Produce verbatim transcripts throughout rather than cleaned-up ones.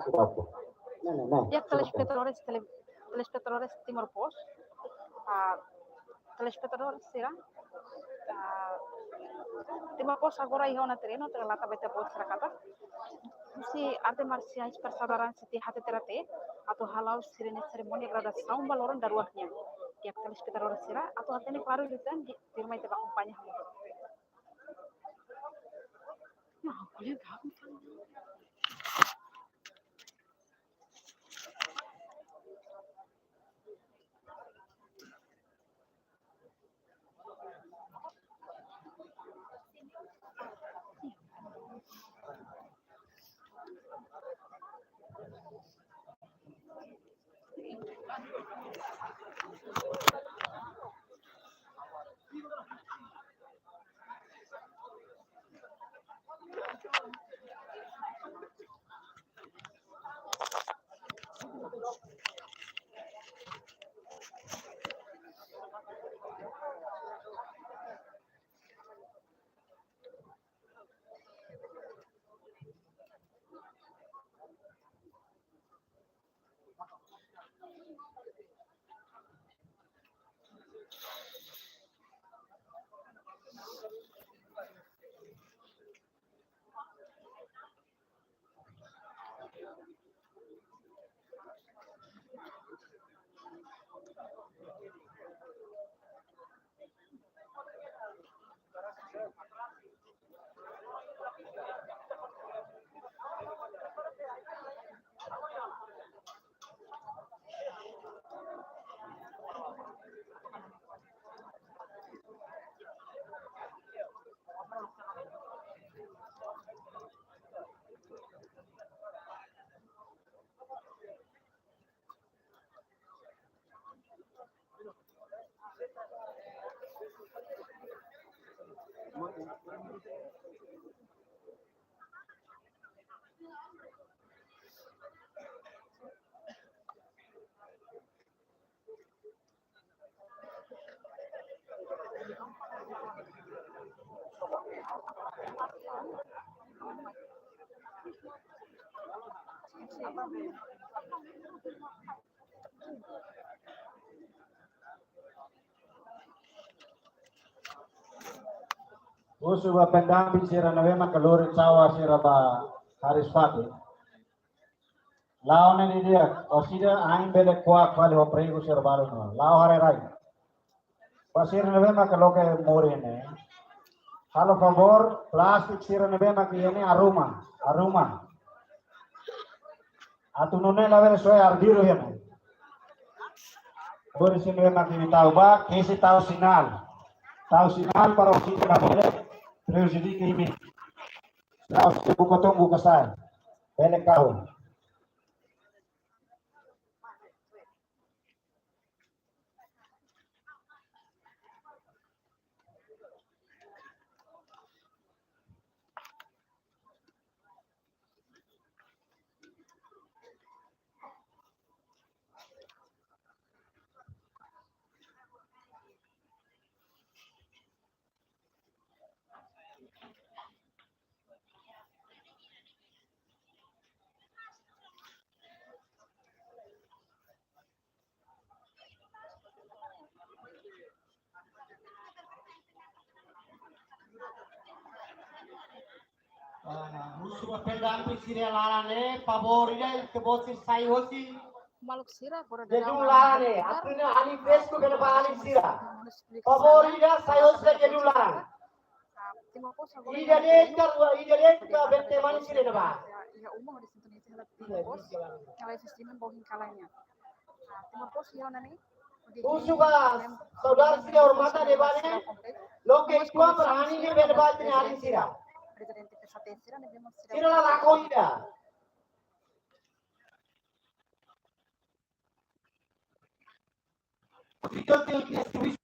Deskulpa. Não, não, não. Di'ak, telespetadores, tele-, telespetadores Timor Post. Ah, telespetadores sira, ah, Timor Post agora iha ona terrenu, relata ba ita-boot sira katak husi arte marsiais persaudaran siti hatete rate, atu hala'o sira-nia serimónia gradasaun ba loron daruak nian. Di'ak, telespetadores sira, atu hatene klaru liután, tuirmai ita bá akompaña hamutuk. Nah, boleh gak? Husu ba pendamping sira ne'ebé mak lori cawa sira ba Haris Fati. La'o ne'e di'ak, orsida ain bele ko'a fali ho pregu sira balun ona. La'o haree rai. Ba sira ne'ebé mak loke morin ne'e, halo favór, plástiku sira ne'ebé mak iha ne'e arruma, arruma. Atu nune'e labele soe arbiru iha ne'e. Morin sira ne'ebé mak iha ne'e tau ba, kesi tau sinál. Tau sinál para orsida labele prejudika imi. Tau se buka tong buka sa'e. Bele kau. Ah, husu ba pendamping sira laran ne'e, favór ida ita-boot sira sai hosi. Maluk sira, agora gedung laran ne'e, atu nune'e alin fresku bele ba alin sira. Favór ida sai hosi gedung laran. Ida de'it ka rua, ida de'it ka bete mani sira ne'ebá. Iha uma hodi sintoniza hela Timor Post, kala sistema bohin kalanya. Timor Post iha ona ne'e. Husu ba saudara sira hormata ne'ebá ne'e, loke uitoan para anin ne'e bele ba ita-nia alin sira. Prezidente P S H T sira ne'e memang sira. Sira la lakon ida. Ita tenke distribui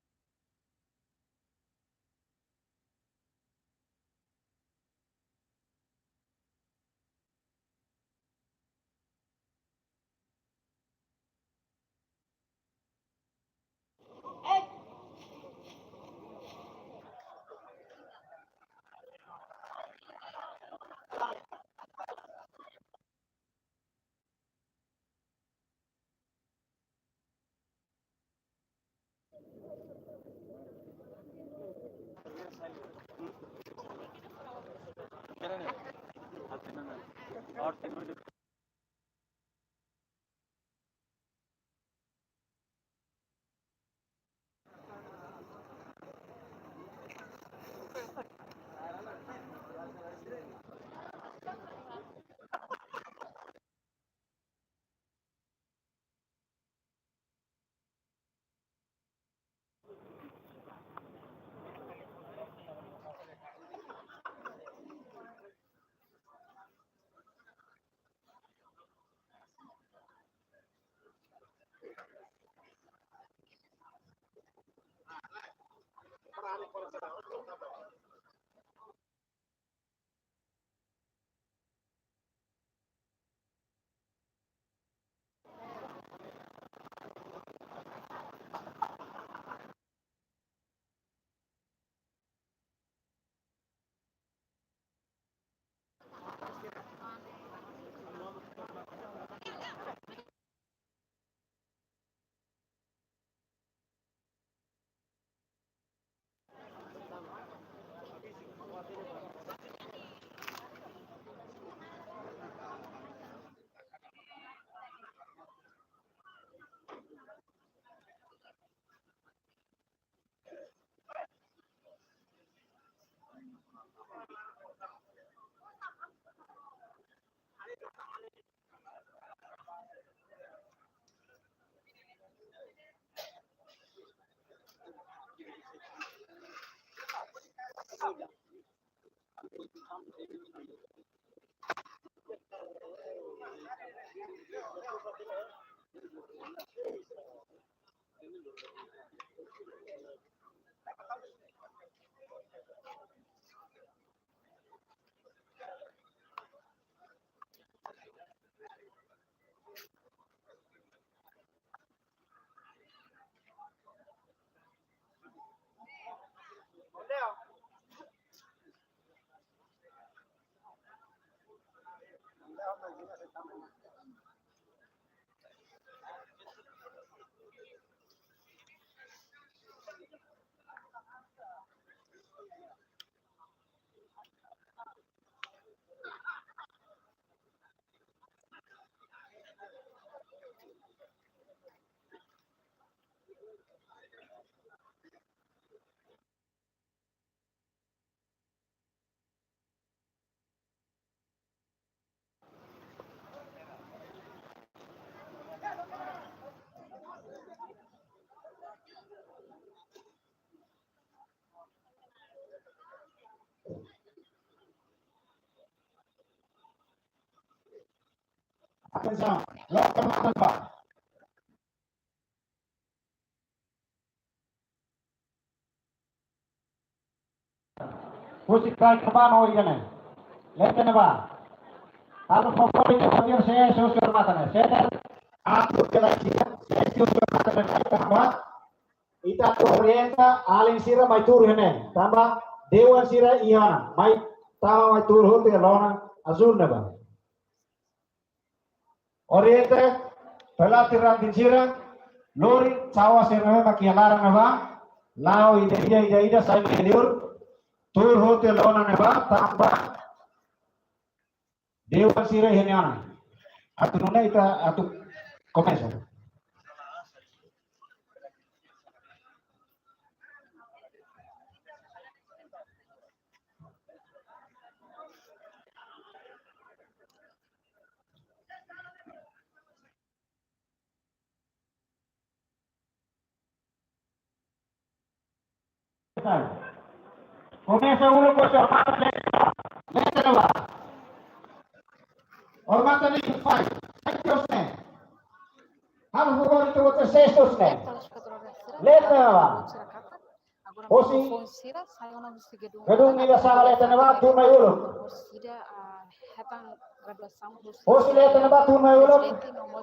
Atensaun, lota matan ba. Husi kai kebano igane. Leten ba. Alo favorit favorit se se se matan se. Atu kela sia se se se matan se ba. Ita atu orienta alin sira mai tuur iha ne'e. Tanba dewan sira iha ona. Mai tama mai tuur hotu iha lona azul ne'ebá. Orienta pelatih ranting sira, lori cawa sira ne'ebé mak iha laran ne'ebá, la'o ida-ida ida-ida sai liur, tuur hotu iha lona ne'ebá, tanba dewan sira iha ne'e ona. Atu nune'e ita atu komesa. Komesa uluk ho Ormata Leten. Leten ba. Ormata ni fai. Fai tios ne. Halo favorit favorit se se ne. Leten ba. Hosi gedung ida sala leten ba, tuur mai uluk. Hosi leten ba, tuur mai uluk.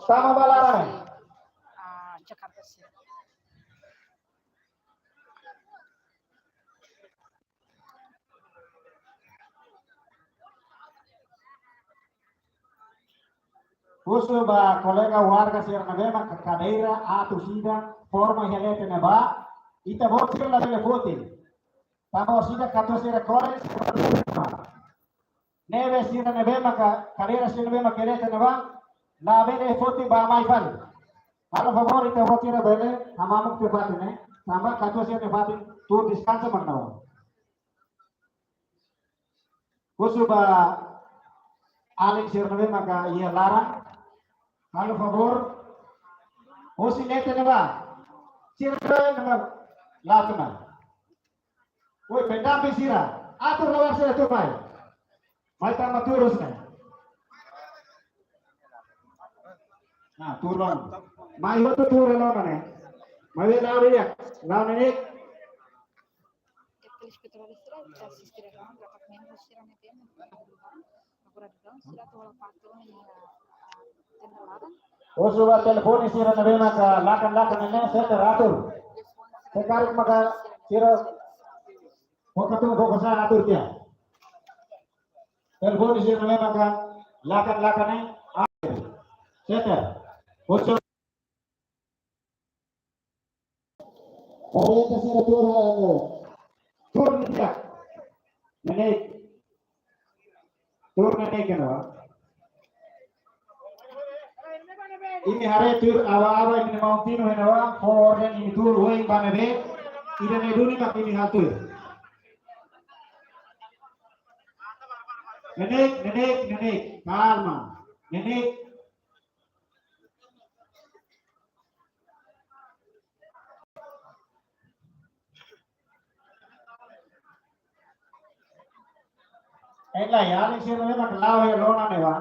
Tama ba laran. Husu ba kolega warga sira ne'ebé mak kadeira atus ida forma iha leten ne'ebá, ita-boot sira labele foti. Tanba orsida katuas sira kore, sira. Ne'ebé sira ne'ebé maka, kadeira sira ne'ebé maka leten ne'ebá, labele foti bá mai fali. Halo favór ita-boot sira bele hamamuk tiha fatin ne'e, tanba katuas sira-nia fatin tuur deskansa mak ne'ebá. Husu ba alin sira ne'ebé maka iha laran, halo favór, hosi leten ne'ebá, sira ne'ebé maka la'o tiha ona. Oi, pendamping sira. Atur lawan sira tuur mai. Mai tama tuur husi ne'e. Nah, tuur lona. Mai hotu tuur lona ne'e. Mai we la'o di'ak. La'o ne'e. Telespetadór sira, ita asiste de'it rapat membru sira ne'e. Husu ba telefone sira ne'ebé maka lakan-lakan ne'e, seter atur. Se karik maka sira boka tun boka sa'e atur tiha. Telefone sira ne'ebé maka lakan-lakan ne'e, atur. Seter. Husu Orienta sira tuur, eh, tuur ne'e di'ak. Neineik. Tuur neineik ne'ebá. Imi haree tuir awa-awa imi-nia maun tinu iha ne'ebá, fó orden imi tuur oin ba ne'ebé, ida-ne'e duni mak imi halo tuir. Neineik, neineik, neineik. Kalma. Neineik. Ela ya, alin sira ne'ebé maka la'o iha lona ne'ebá.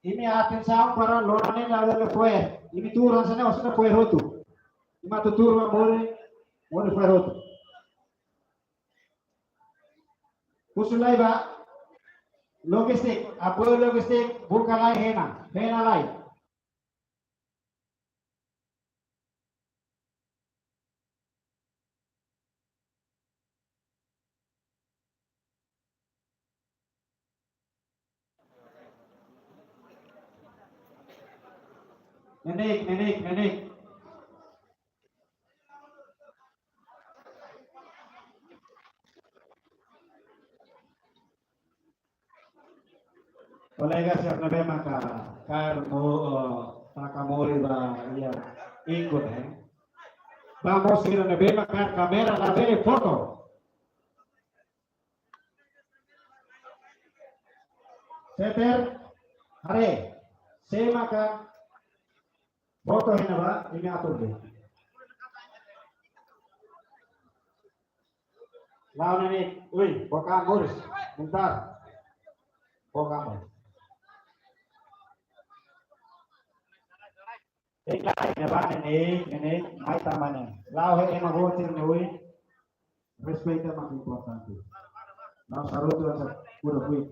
Imi atensaun para lona ne'e labele fo'er. Imi tuur hanesan ne'e, hanesan ne'e fo'er hotu. Imi atu tuur ba moris, moris fo'er hotu. Husu lai ba logistik, apoiu logistik, buka lai hena, hena lai. Neineik, neineik, neineik. Kolega sira ne'ebé maka kaer mo, eh, taka moris ba iha ingkut, eh. Ba mós sira ne'ebé maka kaer kamera labele foto. Seter, haree, sé maka foto iha ne'ebá, imi atur de'it. La'o neineik, ui, boka moris, bentar. Boka moris. Ita, ita ba neineik, neineik, mai tama ne'e. La'o he ema botir ne'e, ui. Respeita mak importante. La'o sarutu asa kuda kuit.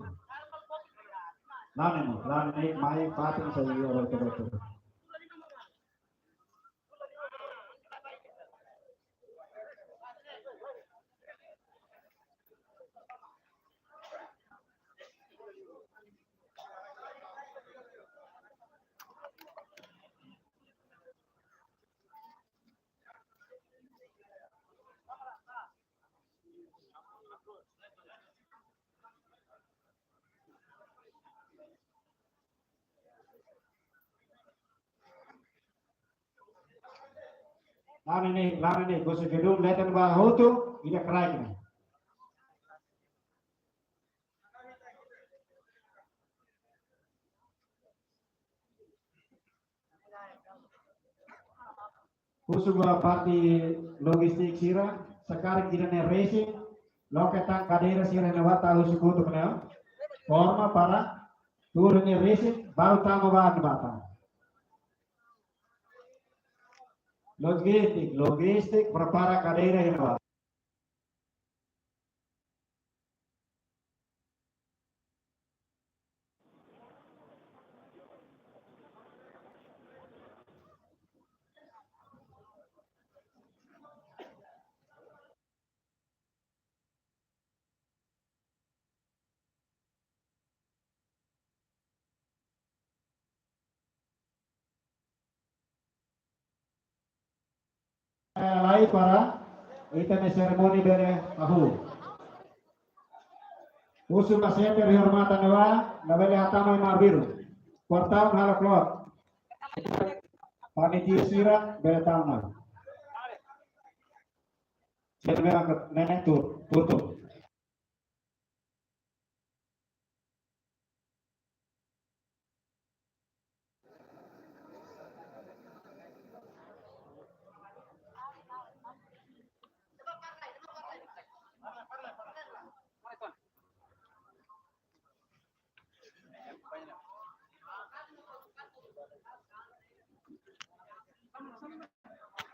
La'o neineik, la'o neineik, mai fatin sa iha betul-betul. La'o neineik, la'o neineik, husu gedung leten ba hotu, ida kraik ne'e. Husu ba parte logistik sira, se karik ida-ne'e resin, loke tan kadeira sira ne'ebá tau husi kotuk ne'e, forma para tuur ne'e resin, baru tama ba ne'ebá tan. Logistik, logistik, prepara kadeira iha ne'ebá. Lai para ita-nia serimónia bele hahú. Husu ba seter rihormatan ne'ebá, labele hatama iha mar biru. Portaun halo kloot. Panitia sira bele tama. Sira merah ke nenek tu, tutup.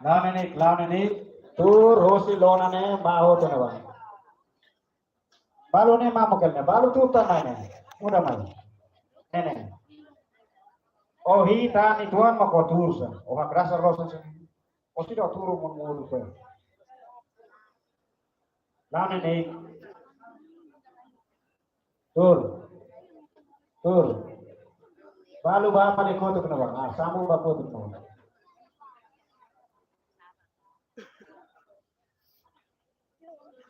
La'o neineik, la'o neineik. Tuur hosi lona ne'e, mak hotu ne'ebá. Balu ne'e mamuk hela ne'e, balu tuur tan mai ne'e. Muda mai. Ne'e ne'e. Ó hii tan uitoan mak ó tuur sá. Ó hakrasa loos sá. Ó seidauk tuur mun muda sá. La'o neineik. Tuur. Tuur. Balu bá fali kotuk ne'ebá. Ah, Samu bá kotuk ne'ebá.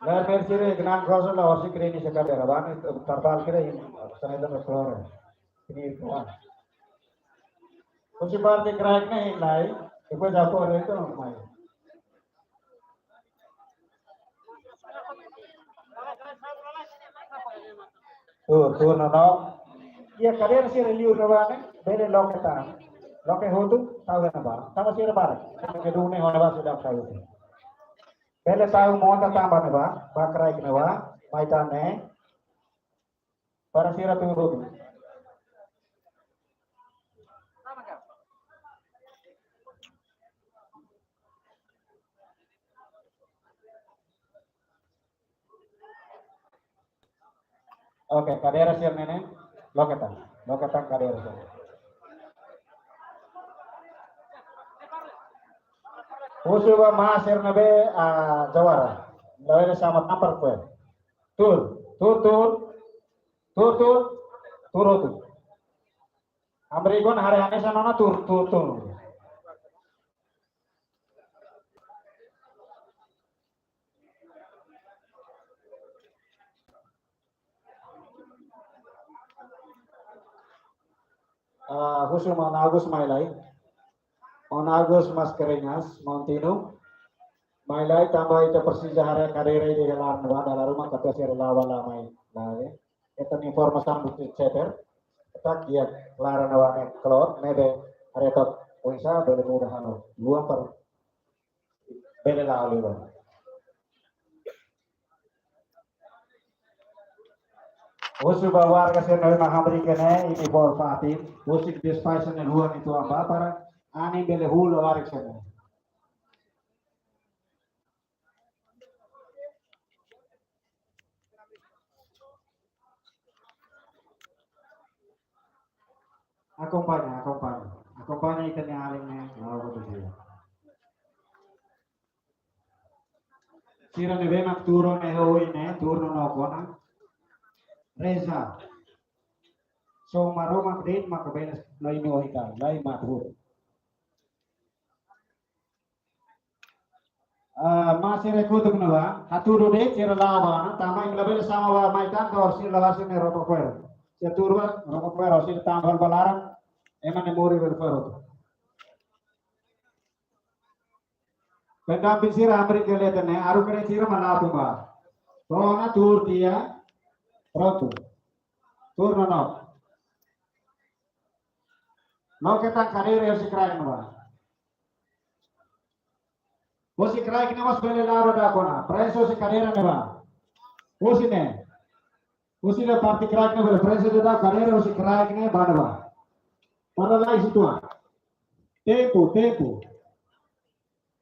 Lae, persire kenan koso la orsi kreni sekali rabani, tarbal kira ini, sana itu flore. Ini itu. Husi parte kraik ne'e lai, depois aku ada itu mai. Tuur, tuur nonook. Iha kadeira sira liur ne'ebá ne'e, bele loke tan. Loke hotu, tau iha ne'ebá. Tama sira barak. Tama gedung ne'e ho ne'ebá sudah tau. Bele tau monta tan ba ne'ebá, ba kraik ne'ebá, mai tan ne'e. Para sira tuur hotu. Oke, kadeira sira ne'e ne'e. Loke tan. Loke tan kadeira sira. Husu ba maun sira ne'ebé, ah, jawara. Labele sama tampar kue. Tuur, tuur, tuur. Tuur, tuur. Tuur hotu. Hamriik ona haree hanesan ona tuur, tuur, tuur. Ah, husu maun Agus mai lai. Maun Agus Mascarenhas, maun Tino. Mai lai tanba ita presiza haree kadeira ida iha laran ne'ebá, dala ruma katuas sira la'o ba la mai lai. Ita-nia informasaun buat seter. Ita iha laran ne'ebá ne'e kloot, ne'ebé haree to'ok oinsá bele muda halo. Luan per bele la liu. Husu ba warga sira ne'ebé mak hamriik ne'e, ini bol fatin. Husu despaisa ne'e luan uitoan ba para anin bele hulu warga sira ne'e. Akompaña, akompaña. Akompaña ita-nia alin ne'e, la'o ba dia. Sira ne'ebé mak tuur ona iha oin ne'e, tuur nonook ona. Reza. Só Maromak de'it mak bele lindungi ita, lae mak tuur. Ah, maun sira kotuk ne'ebá, hatudu de'it sira la'o ba, tanba imi labele sama ba mai tan, entaun sira la'o ba sira-nia roupa kuer. Sira tuur ba, roupa kuer, sira tama ba laran, ema ne'e moris ba kuer. Pendamping sira hamriik iha leten ne'e, aruk keren sira mak la'o tun ba. Rona tuur tiha, prontu. Tuur nonook. Loke tan kadeira hosi kraik ne'ebá. Hosi kraik ne'e mós bele la'o ba dak ona. Prensa hosi kadeira ne'ebá. Husi ne'e. Husi ne'e parte kraik ne'e bele prensa ida dak kadeira hosi kraik ne'e ba ne'ebá. Para la iha situan. Tempu, tempu.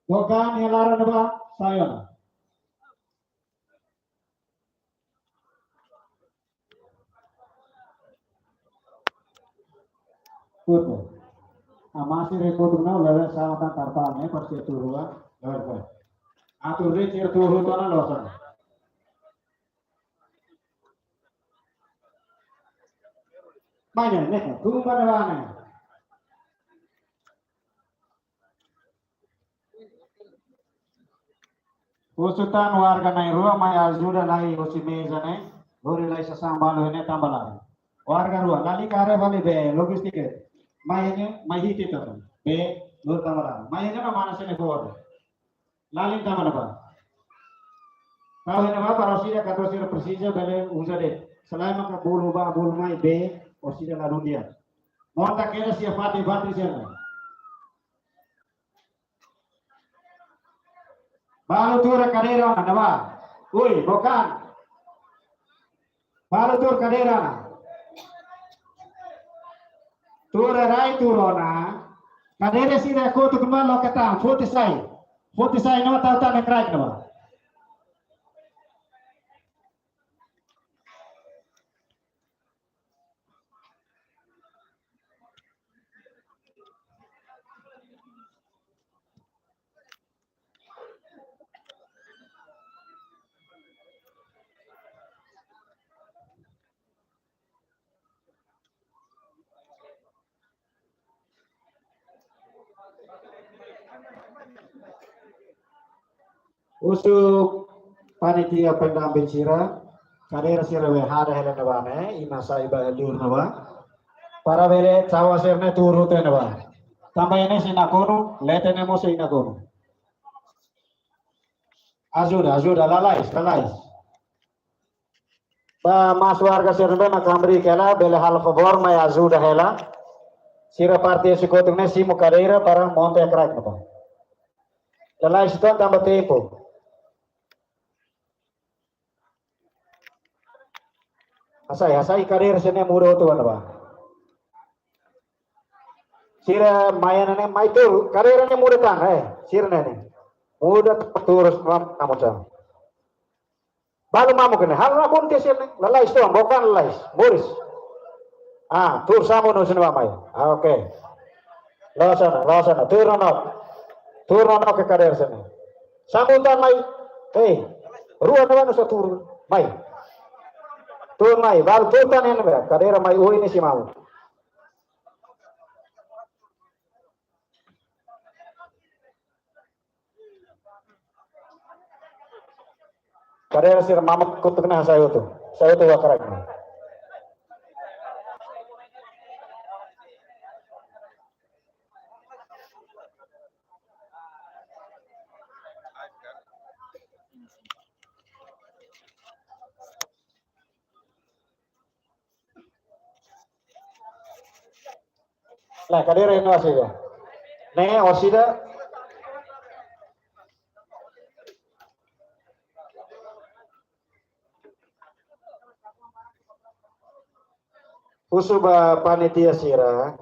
To'o iha laran ne'ebá, sai ona. Tuur. Ah, maun sira kotuk ne'e, labele sama tan tarpal ne'e, para sira tuur rua, labele. Atu ricir tuur rua tona losan. Mai ne'e, ne'e, tuur ba ne'ebá ne'e. Husu tan warga na'in-rua mai ajuda lai husi meza ne'e. Lori lai sasán balu iha ne'e tanba laran. Warga rua, lalika haree fali be lojístika. Mai iha ne'e, mai hi'it ita. Be, lori tanba laran. Mai iha ne'e mak mana sira-ne'e fó. Lalin tanba ne'ebá. Tau iha ne'ebá para orsida, katak orsida presiza bele uza de'it. Selain maka bolu bá, bolu mai be, orsida la dún di'ak. Monta kedas iha fatin-fatin sira-ne'e. Balu tuur kadeira ona, ne'ebá. Ui, bokan. Balu tuur kadeira ona. Tuur rai tuur ona. Kadeira sira kotuk ne'ebá loke tan, foti sai. Foti sai no tau tan iha kraik ne'ebá. Husu panitia pendamping sira, kadeira sira be hada hela ne'ebá ne'e, ina sai ba liur ne'ebá. Para bele cawa sira-ne'e tuur hotu iha ne'ebá. Tanba iha ne'e sei nakonu, leten ne'e mós sei nakonu. Ajuda, ajuda, lalais, lalais. Ba mais warga sira ne'ebé mak hamriik hela, bele halo favór mai ajuda hela. Sira parte husi kotuk ne'e simu kadeira para monta iha kraik ne'ebá. Lalais uitoan tanba tempu. Hasai, hasai kadeira sira-ne'e muda hotu iha ne'ebá. Sira mai iha ne'e mai tuur, kadeira ne'e muda tan, eh, sira-ne'e ne'e. Muda tuur, mam-, namun sa. Balu mamuk ne'e, halo nakonu tiha sira-ne'e, lalais uitoan, bokan lalais, moris. Ah, tuur Samu no sira-ne'e bá mai. Ah, oke. La'o hanesan ne'e, la'o hanesan ne'e, tuur nonook. Tuur nonook kadeira sira-ne'e. Samu tan mai, eh, rua ne'ebá nusá tuur, mai. Tuur mai, balu tuur tan iha ne'ebá, kadeira mai, ui ne'e sei mamuk. Kadeira sira mamuk kotuk ne'e hasai hotu. Hasai hotu iha kraik. Nah, kadeira iha ne'e orsida. Ne'e orsida. Husu ba panitia sira.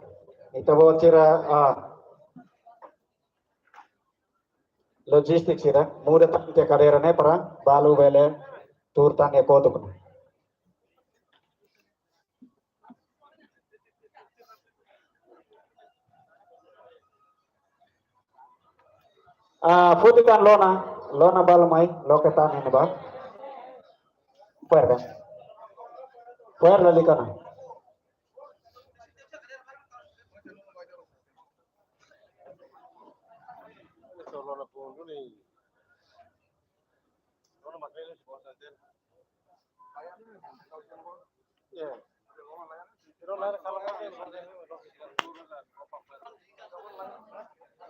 Ita-boot sira, ah. Lojístika sira, muda tan tiha kadeira ne'e para balu bele tuur tan iha kotuk. Ah, foti tan lona, lona balu mai, loke tan iha ne'ebá. Fo'er kan? Fo'er lalika ona.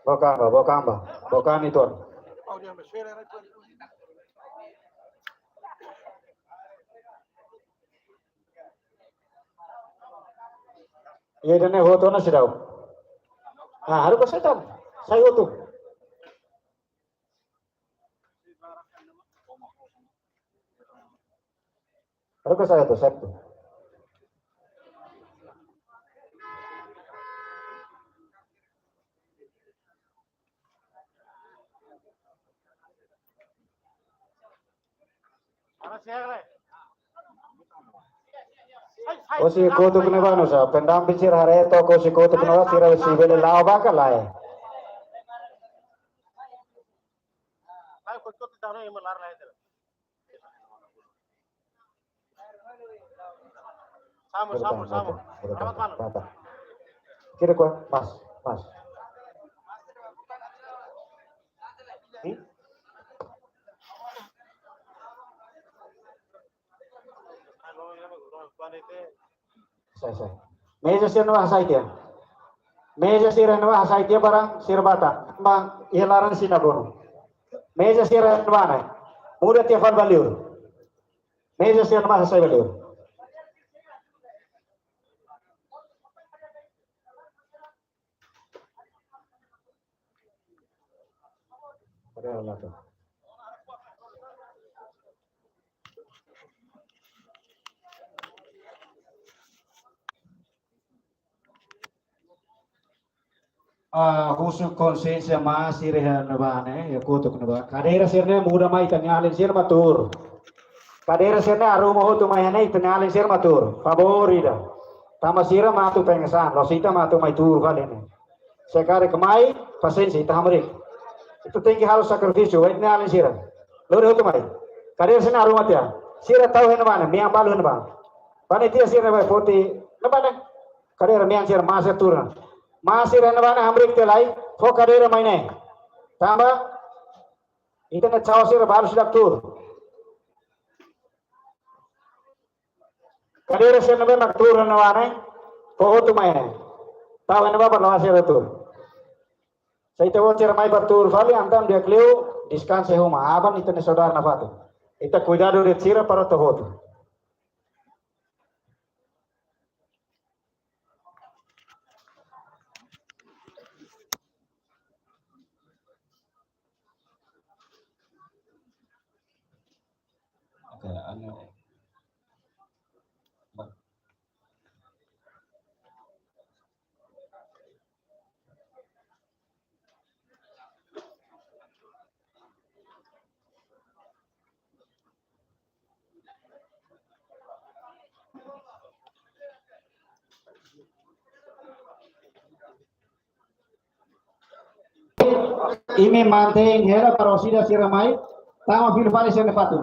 Bokan ba, bokan ba, bokan uitoan. Iha ida-ne'e hotu ona seidauk. Ah, haruka sai tan. Sai hotu. Haruka sai hotu, sai hotu. Husi kotuk ne'ebá nusá, pendamping sira haree took husi kotuk ne'ebá, sira sei bele la'o ba ka lae. Samu, samu, samu. Rapat malu. Kira kua, mas, mas. Hmm? Sai, sai. Meza sira ne'ebá hasai tiha. Meza sira ne'ebá hasai tiha para sira bá tan. Bang, iha laran sira-nia bonu. Meza sira ne'ebá ne'e. Muda tiha fali ba liur. Meza sira ne'ebá hasai ba liur. Ah, husu konsiénsia malu sira iha ne'ebá ne'e, iha kotuk ne'ebá. Kadeira sira-ne'e muda mai, ita-nia alin sira mak tuur. Kadeira sira-ne'e arruma hotu mai iha ne'e, ita-nia alin sira mak tuur. Favór ida. Tanba sira mak atu pengesan, la'ós ita mak atu mai tuur fali ne'e. Se karik mai, pasiénsia, ita hamriik. Ita tenke halo sakrifísiu, wet ne alin sira. Lori hotu mai. Kadeira sira-ne'e arruma tiha. Sira tau iha ne'ebá ne'e, mean balu iha ne'ebá. Panitia sira-ne'e bá foti, ne'ebá ne'e. Kadeira mean sira, malu sira tuur ona. Malu sira iha ne'ebá ne'e hamriik tiha lai, fó kadeira mai ne'e. Tanba, ita-nia cawok sira balu seidauk tuur. Kadeira sira ne'ebé mak tuur iha ne'ebá ne'e, fó hotu mai ne'e. Tau iha ne'ebá para la'ós sira tuur. Se ita-boot sira mai para tuur fali, entaun di'ak liu, deskansa iha uma, aban ita-nia saudara nafatin. Ita kuidadu de'it sira para to'o hotu. Oke, anu. Imi mantein hela para orsida sira mai, tama fila fali sira-nia fatin.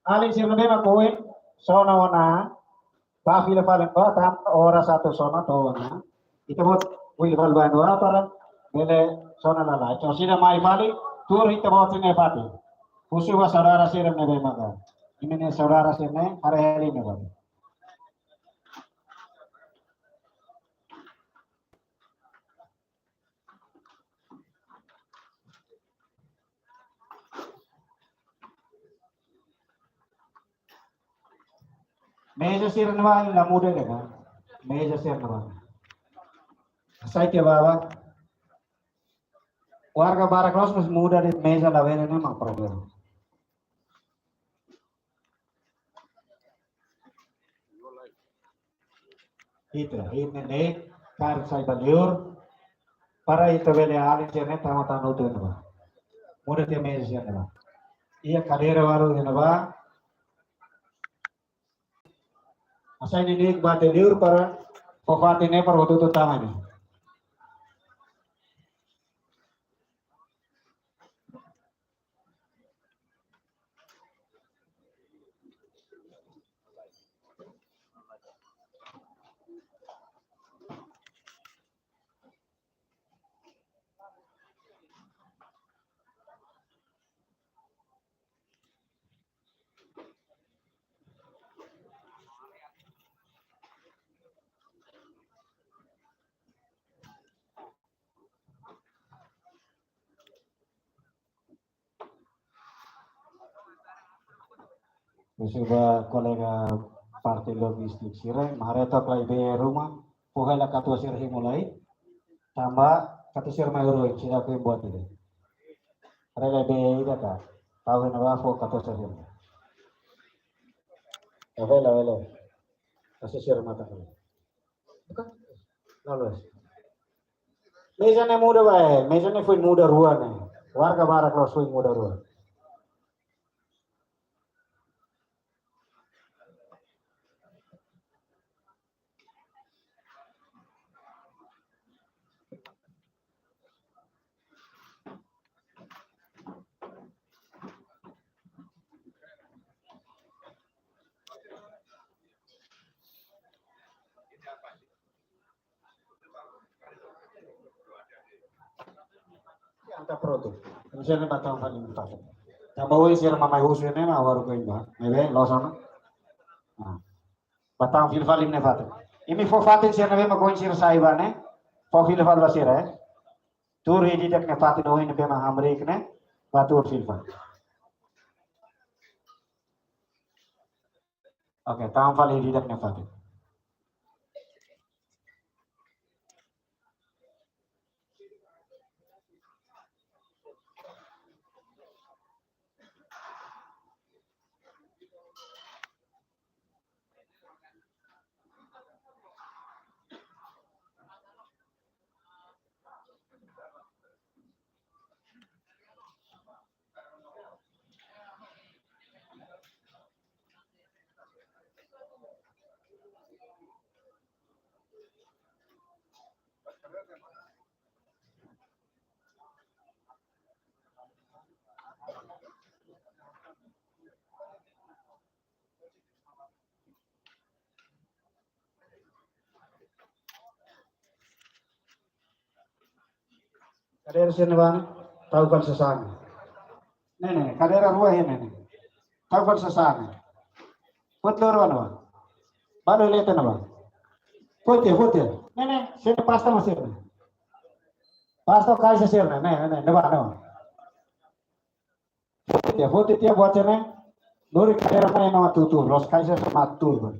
Alin sira ne'ebé mak oin, sona ona, bá fila fali bá, tanba oras atu sona to'o ona. Ita-boot fila fali bá ona para bele sona lalais. Orsida mai fali, tuur ita-boot sira-nia fatin. Husu ba saudara sira ne'ebé maka. Imi-nia saudara sira-ne'e, haree hela ne'ebá. Meza sira-ne'ebá la muda de'it ka? Meza sira-ne'ebá. Sai ke baba. Warga barak loos mós muda de'it, meza labele ne'e mak problema. Ita, ita ne'e karik sai ba liur, para ita bele alin sira-ne'e tama tan hotu iha ne'ebá. Muda tiha meza sira-ne'ebá. Iha kadeira balu iha ne'ebá. Hasai neineik bá tiha liur para fó fatin ne'e para hotu-hotu tama ne'e. Husu ba kolega parte logistik sira, mak haree took lai be ruma, fó hela katuas sira hemu lai, tanba katuas sira mai urui, sira pun buat ini. Haree lai be ida ka, tau iha ne'ebá fó katuas sira hemu. Oke, la, la. Katuas sira matan. Oke. Lalu. Meza ne'e muda ba, eh. Meza ne'e foin muda rua ne'e. Warga barak loos foin muda rua. Entaun prontu. Misalnya batang paling empat. Tanba oin sira mak mai husu ne'e mak waruk ko imba. Ne'ebé, loos ona. Ah. Bá tama fila fali imi-nia fatin. Imi fó fatin sira ne'ebé mak ohin sira sai ba ne'e. Fó fila fali ba sira, eh. Tuur ida-idak nia fatin ohin ne'ebé mak hamriik ne'e. Bá tuur fila fali. Oke, tama fali ida-idak nia fatin. Kadeira sira-ne'e bá ne'e, tau fali sasán. Ne'e, ne'e, kadeira rua iha ne'e, ne'e. Tau fali sasán. Foti loro ona bá. Balu leten ona bá. Foti, foti. Ne'e, ne'e, sira pasta mak sira-ne'e. Pasta kaixa sira-ne'e, ne'e, ne'e, ne'e, ne'ebá, ne'ebá. Foti tiha, foti tiha buat sira-ne'e. Lori kadeira mai ema atu tuur, la'ós kaixa sira mak atu tuur.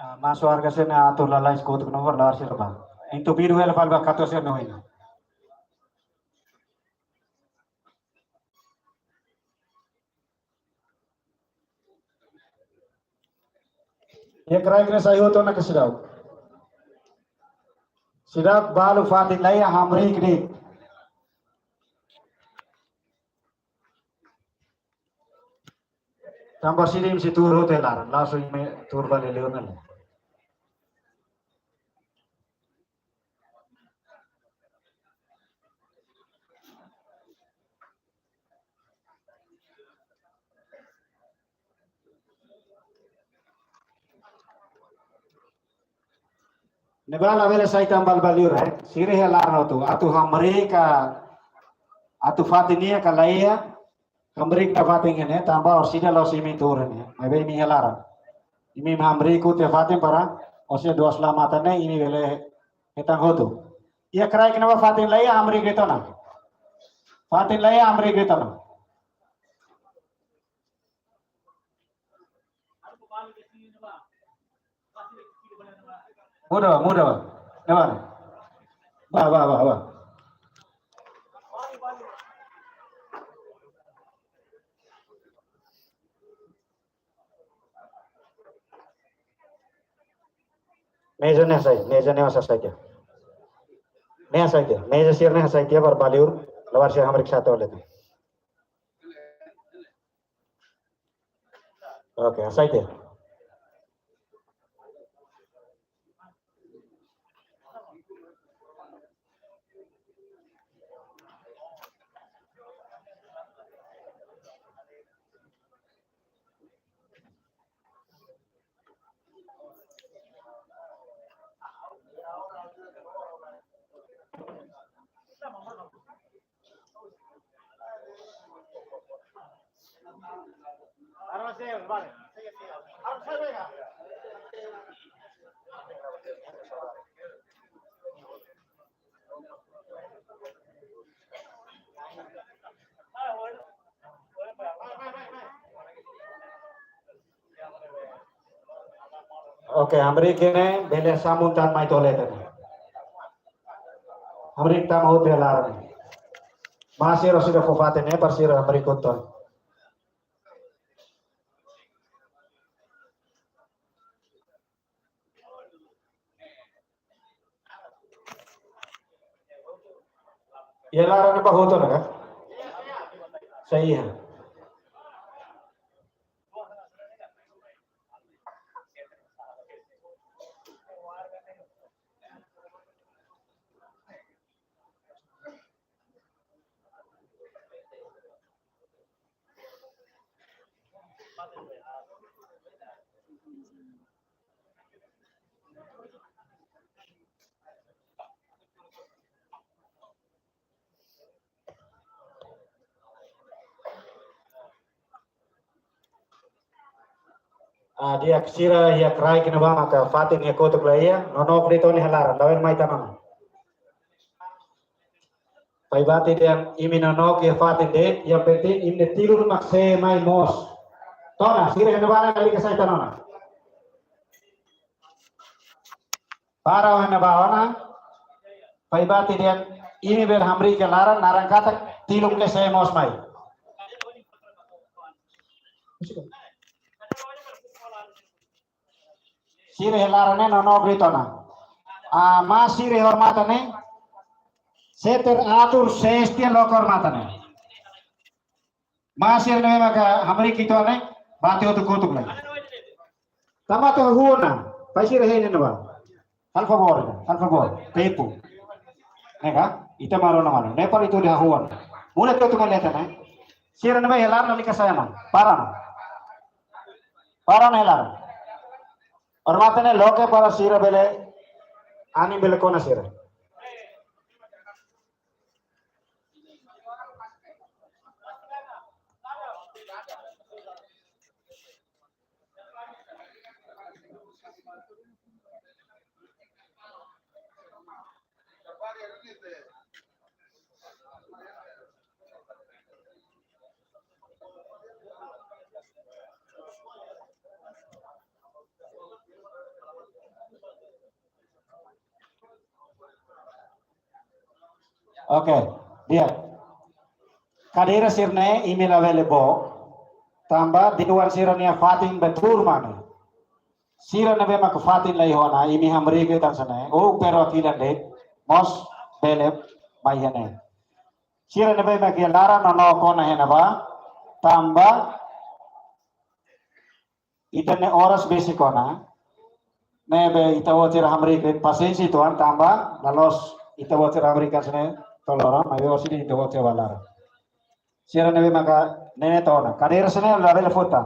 Ah, masu warga sira-ne'e atu lalais kotuk nomor laar sira bá. Entupidu hela fali ba katuas sira-nia oin. Iha kraik ne'e sai hotu ona ka seidauk? Seidauk, balu fatin laiha, hamriik de'it. Tanba sira imi sei tuur hotu hela laran, langsung imi tuur ba liur-liur ne'e. Ne'ebá labele sai tan balu ba liur, eh. Sira hela laran hotu. Atu hamriik ka, atu fatin iha ka laiha, hamriik ka fatin iha ne'e, tanba orsida la'ós imi tuur ne'e. Maibé imi hela laran. Imi hamriik hotu iha fatin para, orsida doas la matan ne'e, imi bele hetan hotu. Iha kraik ne'ebá fatin laiha, hamriik de'it ona. Fatin laiha, hamriik de'it ona. Muda, muda. Ne'ebá. Bá, bá, bá, bá. Meza ne'e hasai, meza ne'e hasai tiha. Ne'e hasai tiha, meza sira-ne'e hasai tiha para ba liur, labarik sira hamriik satu oleh tu. Oke, hasai tiha. Oke, hamriik ne'e bele samun tan mai to'o leten. Hamriik tama hotu iha laran. Maibé sira seidauk fó fatin ne'e para sira hamriik hotu. Iha laran ne'ebá hotu ona ka? Sai iha. Ah, di'ak, sira iha kraik ne'ebá maka fatin iha kotuk laiha, nonook de'it ona iha laran, daudaun mai tan ona. Paibati dehan imi nonook iha fatin de'it, yang penting imi-nia tilun mak sei mai moos. To'o ona, sira iha ne'ebá lalika sai tan ona. Para iha ne'ebá ona, paibati dehan imi bele hamriik iha laran, naran katak tilun ke sei moos mai. Sira iha laran ne'e nonook de'it ona. Ah, maun sira iha hormatan ne'e, sei teratur, sei setia loke hormatan ne'e. Maun sira ne'ebé maka hamriik uitoan ne'e, bati hotu kotuk lai. Tanba atu hahú ona, pai sira hein ne'ebá. Halo favór, halo favór, tempu. Ne'e ka? Ita malu ona malu. Ne'e para ita hahú ona. Mulai atu maleta ne'e. Sira ne'ebé iha laran lalika sai ona. Para ona. Para ona iha laran. Hormatan ne'e loke para sira bele, anin bele kona sira. Oke, di'ak. Kadeira sira-ne'e imi labele book, tanba dewan sira-nia fatin be tuur mak ne'e. Sira ne'ebé mak fatin la iha ona, imi hamriik tan hanesan ne'e, ou perwakilan de'it, mós bele mai iha ne'e. Sira ne'ebé mak iha laran nonook ona iha ne'ebá, tanba ita-nia oras besik ona, ne'ebé ita-boot sira hamriik pasiénsia uitoan tanba, la loos ita-boot sira hamriik hanesan ne'e, tolora, maibé orsida ita-boot sira bá laran. Sira ne'ebé maka ne'e to'o ona. Kadeira sira-ne'e labele foti.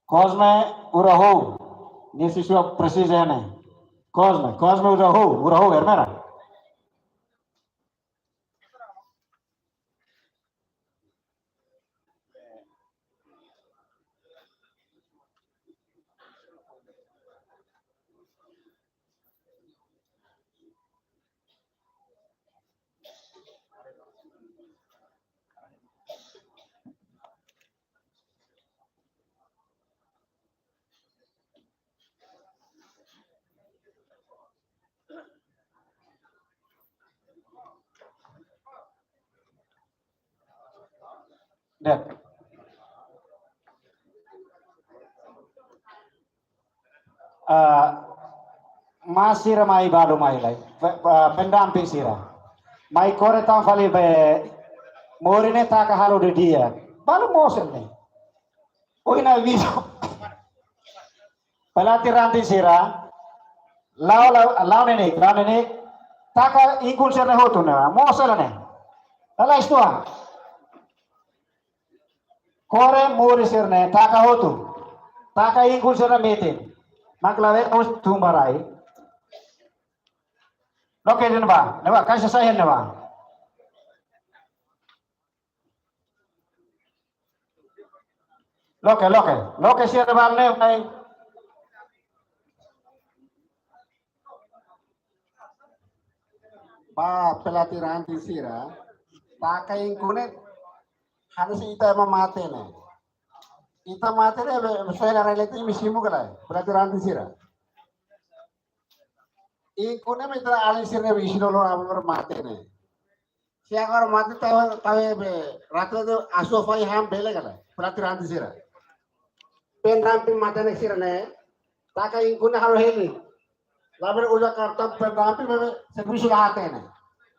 Cosme Urahou. Nia siswa presiza ne'e. Cosme, Cosme Urahou, Urahou, Ermera. Di'ak. Ah, maun sira mai balu mai lai. Pe-, ah, pendamping sira. Mai kore tan fali be Mori ne'e taka halo didi'ak. Balu moos ne'e. Ohin ha'u avizu. Pelatih ranting sira, la'o, la'o, la'o neineik, la'o neineik, taka inkun sira-ne'e hotu ne'e, moos hela ne'e. Lalais uitoan. Kore Mori sira-ne'e, taka hotu. Taka inkun sira-ne'e metin. Mak la'o be mós tun ba rai. Loke de'it ne'ebá, ne'ebá, kaixa sai ne'ebá. Loke, loke, loke sira ne'ebá ne'e, mai. Ba pelatih ranting sira, taka inkun ne'e, hanesan ita ema mate ne'e. Ita mate ne'e, be, be, soalnya relate imi simu kala, pelatih ranting sira. Inkun ne'e mak ita alin sira-ne'e be isi dolor aban-bainrua mate ne'e. Se agora mate tawa, tawa be, ratu tu asu fai ham bele kala, pelatih ranting sira. Pendamping matenek sira-ne'e, taka inkun ne'e halo heli. Labele uza kartaun pendamping be, be, servisu la hatene.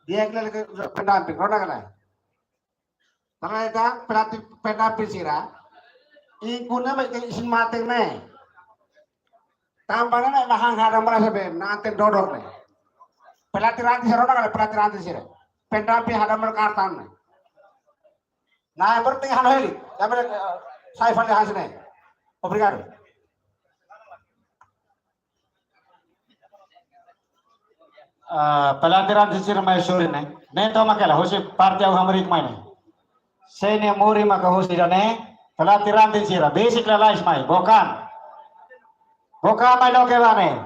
Di'ak liu ke uza pendamping, rona kala. Tanba ita pelatih pendamping sira, inkun ne'e mak ita isin matenek ne'e. Tanba ne'e mak han hada merasa be, nanten dodok ne'e. Pelatih ranting sira, rona kala pelatih ranting sira. Pendamping hada merasa kartaun ne'e. Nah, yang penting halo heli. Yang penting, eh, sai fali hanesan ne'e. Obrigadu. Ah, pelatih ranting sira mai sore ne'e. Ne'e to'o mak hela, husi parte ha'u hamriik mai ne'e. Sé nia murin maka husu ida-ne'e, pelatih ranting sira, besik lalais mai, bokan. Bokan mai loke ba ne'e.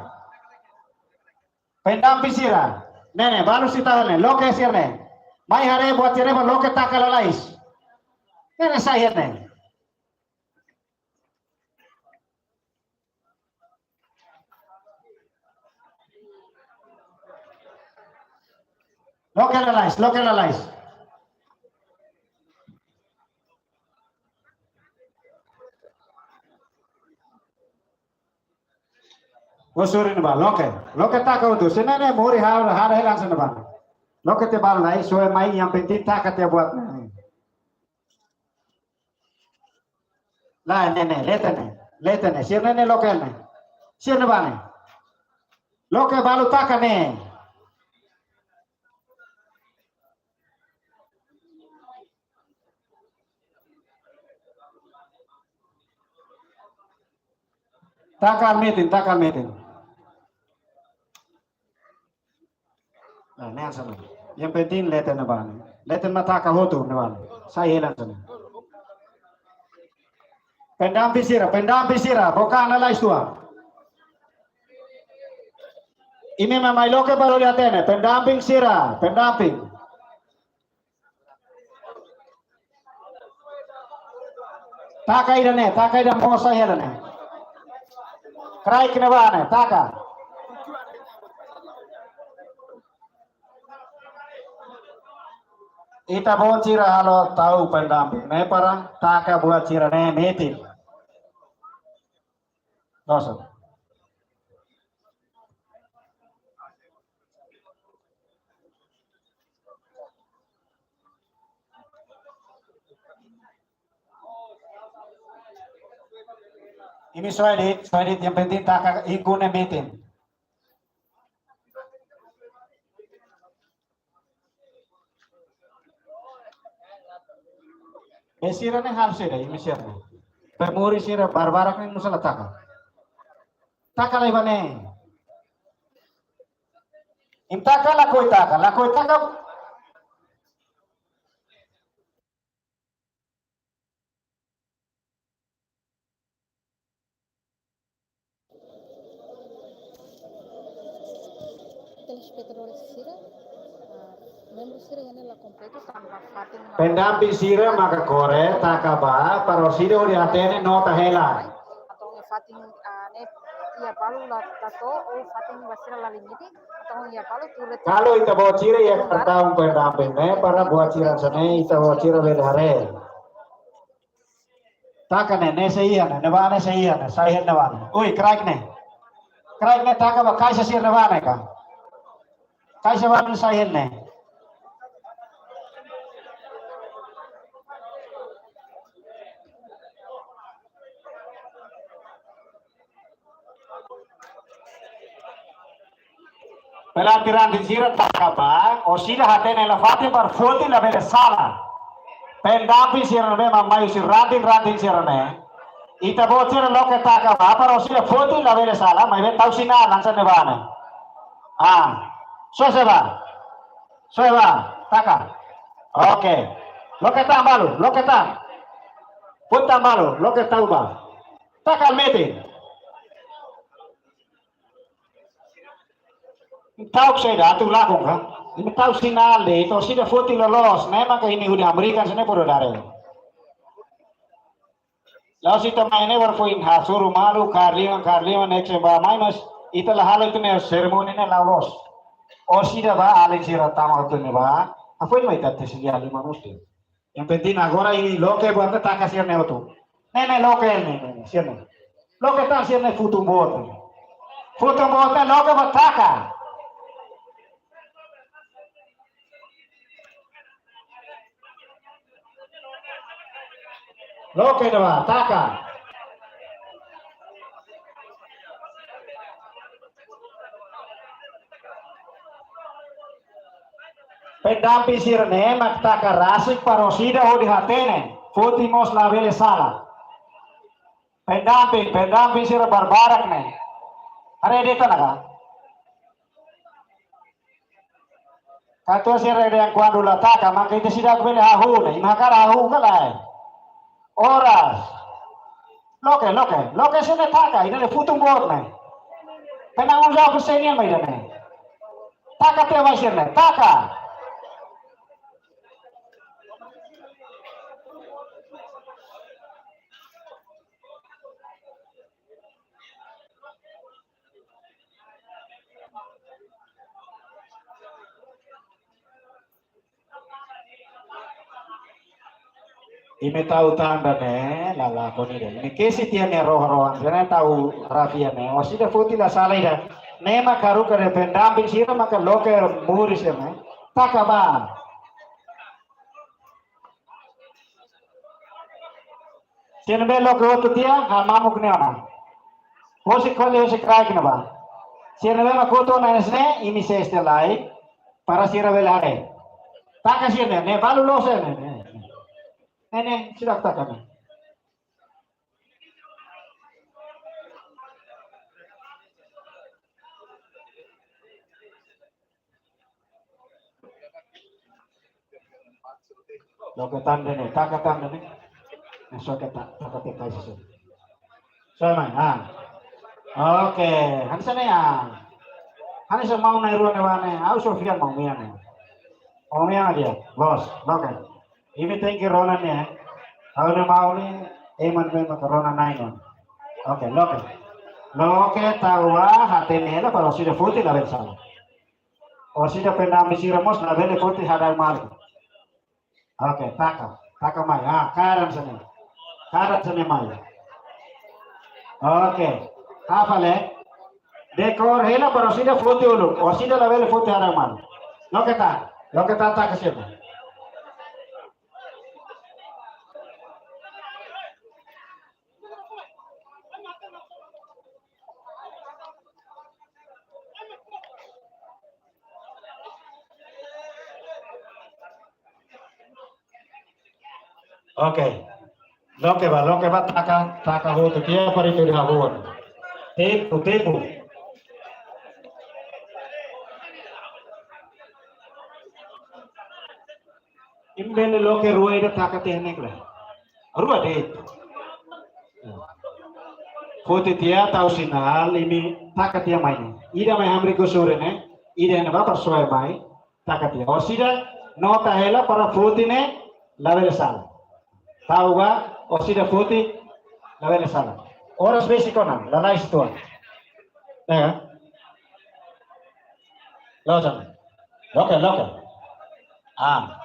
Pendamping sira. Ne'e ne'e, balu sira ne'e, loke sira ne'e. Mai haree buat sira ne'e, loke taka lalais. Ne'e ne'e sai ne'e. Loke lalais, loke lalais. Husu sira ne'ebá, loke. Loke taka hotu. Sé nia murin hara, hara hela sira ne'ebá. Loke tiha balu lai, soe mai yang penting taka tiha buat ne'e. Lae, ne'e ne'e, leten ne'e. Leten ne'e. Sira ne'e ne'e loke ne'e. Sira ne'ebá ne'e. Loke balu taka ne'e. Taka metin, taka metin. Nah, ne'e hanesan ne'e. Yang penting leten ne'ebá ne'e. Leten mak taka hotu ne'ebá ne'e. Sai hela hanesan ne'e. Pendamping sira, pendamping sira, bokan lalais tua. Imi mak mai loke balu iha hatene, pendamping sira, pendamping. Taka ida-ne'e, taka ida mosa ida-ne'e. Kraik ne'ebá ne'e, taka. Ita-boot sira halo tau pendamping ne'e para taka buat sira ne'e metin. Loos. Imi soe de'it, soe de'it, yang penting taka iku ne'e metin. Be sira ne'e halo saida, imi sira ne'e. Be murin sira barbarak ne'e nusá la taka. Taka lai ba ne'e. Imi taka lakohi taka, lakohi taka. Telespetadór sira, ah, membru sira iha ne'e la kompletu tanba fatin. Pendamping sira maka kore taka ba para orsida hodi hatene nota hela. Entaun iha fatin, ah, ne'e iha balu la tau, ou fatin ba sira la limite, entaun iha balu tuur. Kalau ita-boot sira iha kartaun pendamping ne'e para buat sira hanesan ne'e ita-boot sira bele haree. Taka ne'e, ne'e sei iha ne'e, ne'ebá ne'e sei iha ne'e, sai hela ne'ebá ne'e. Ui, kraik ne'e. Kraik ne'e taka ba kaixa sira ne'ebá ne'e ka. Kaixa balu sai hela ne'e. Pelatih ranting sira taka ba, orsida hatene iha fatin para foti labele sala. Pendamping sira ne'ebé mak mai husi ranting-ranting sira ne'e. Ita-boot sira loke taka ba, para orsida foti labele sala, maibé tau sinál hanesan ne'ebá ne'e. Ah, soe, soe ba. Soe ba, taka. Oke. Loke tan balu, loke tan. Foti tan balu, loke tau ba. Taka metin. Tau saida, atu lakon ka? Imi tau sinál de'it, orsida foti loloos, ne'e maka imi hodi hamriik hanesan ne'e bodo dare. La'ós ita mai ne'e baru foin hasoru malu, kaer liman, kaer liman, ne'e ke ba mai, mas ita la halo ita-nia serimónia ne'e la'ós. Orsida ba, alin sira tama hotu ne'ebá, hafoin mai ita tesi liman mós de'it. Yang penting agora imi loke buat ne'e taka sira-ne'e hotu. Ne'e ne'e loke ne'e, ne'e ne'e, sira-ne'e. Loke tan sira-ne'e futun boot. Futun boot ne'e loke ba taka. Loke ne'ebá, taka. Pendamping sira-ne'e mak taka rasik para orsida hodi hatene. Foti mós labele sala. Pendamping, pendamping sira barbarak ne'e. Haree de'it ona ka? Katuas sira dehan kuandu la taka, maka ita seidauk bele hahú ne'e. Imi hakarak hahú ka lae? Oras. Loke, loke, loke sira-ne'e taka, ida-ne'e futu boot ne'e. Penang unja aku senian mai ida-ne'e. Taka tiha mai sira-ne'e, taka. Imi tau tanda ne'e, la lakon ida. Imi kesi tiha nia rohan-rohan, sira-ne'e tau rafia ne'e. Orsida foti la sala ida. Ne'e mak haruka de'it pendamping sira maka loke moris ne'e. Taka ba. Sira ne'ebé loke hotu tiha, ha mamuk ne'e ona. Hosi kole, hosi kraik ne'ebá. Sira ne'ebé mak hotu ona hanesan ne'e, imi sei estelai, para sira bele haree. Taka sira-ne'e, ne'e balu loos ne'e, ne'e, ne'e. Ne'e, ne'e, sira taka ne'e. Loke tanda ne'e, taka tanda ne'e. Ne'e soke ta, taka tiha kai sesu. Soe mai, ah. Oke, hanesan ne'e ya. Hanesan maun na'in-rua ne'ebá ne'e, ha'u Sofian maun mean ne'e. Maun mean dia, bos, loke. Imi tenke rona ne'e. Ha'u-nia maun ne'e, ema ne'ebé mak rona na'in-rua. Oke, loke. Loke tau ba, hatene hela para orsida foti labele sala. Orsida pendamping sira mós labele foti hadauk malu. Oke, taka. Taka mai. Ah, kaer hanesan ne'e. Kaer hanesan ne'e mai. Oke. Hafale. Dekor hela para orsida foti uluk. Orsida labele foti hadauk malu. Loke tan. Loke tan, taka sira. Oke. Loke ba, loke ba, taka, taka hotu tiha para ita hahú. Tempu, tempu. Imi bele loke rua ida taka tiha ne'e kla. Rua de'it. Foti tiha tau sinál, imi taka tiha mai ne'e. Ida mai hamriik husi ura ne'e, ida iha ne'ebá para soe mai, taka tiha. Orsida nota hela para foti ne'e labele sala. Tau ba, orsida foti labele sala. Oras besik ona, lalais uitoan. Ya. Loos ona. Loke, loke. Ah.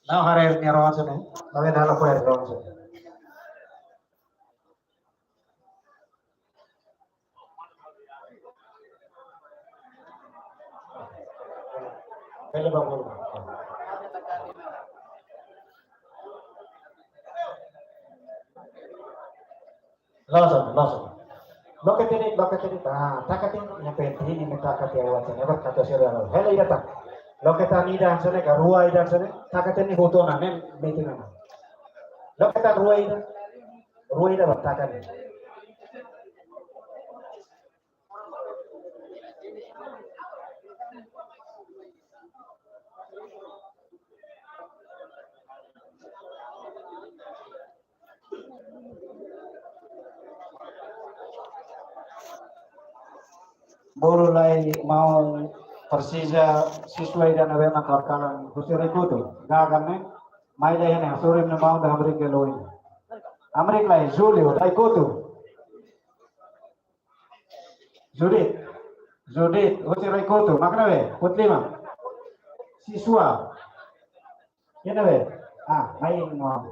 La'o haree nia rohan sira-ne'e. La'o haree nia rohan sira-ne'e. Bele ba bolu. Loos ona, loos ona. Loke tiha de'it, loke tiha de'it. Ah, taka tiha, yang penting imi taka tiha wajah, ne'e ba katuas sira. Hela ida tan. Loke tan ida hanesan ne'e, ka rua ida hanesan ne'e, taka tiha ne'e hotu ona, ne'e metin ona. Loke tan rua ida. Rua ida ba taka ne'e. Bolu lai maun presiza siswa ida ne'ebé mak kalan husi Rikutu. Gaga ne'e, mai lai ne'e, hasoru imi-nia maun ida hamriik ke loin. Hamriik lai, Julio, Rikutu. Judit. Judit, husi Rikutu. Mak ne'ebé, Putlima. Siswa. Iha ne'ebé. Ah, mai no.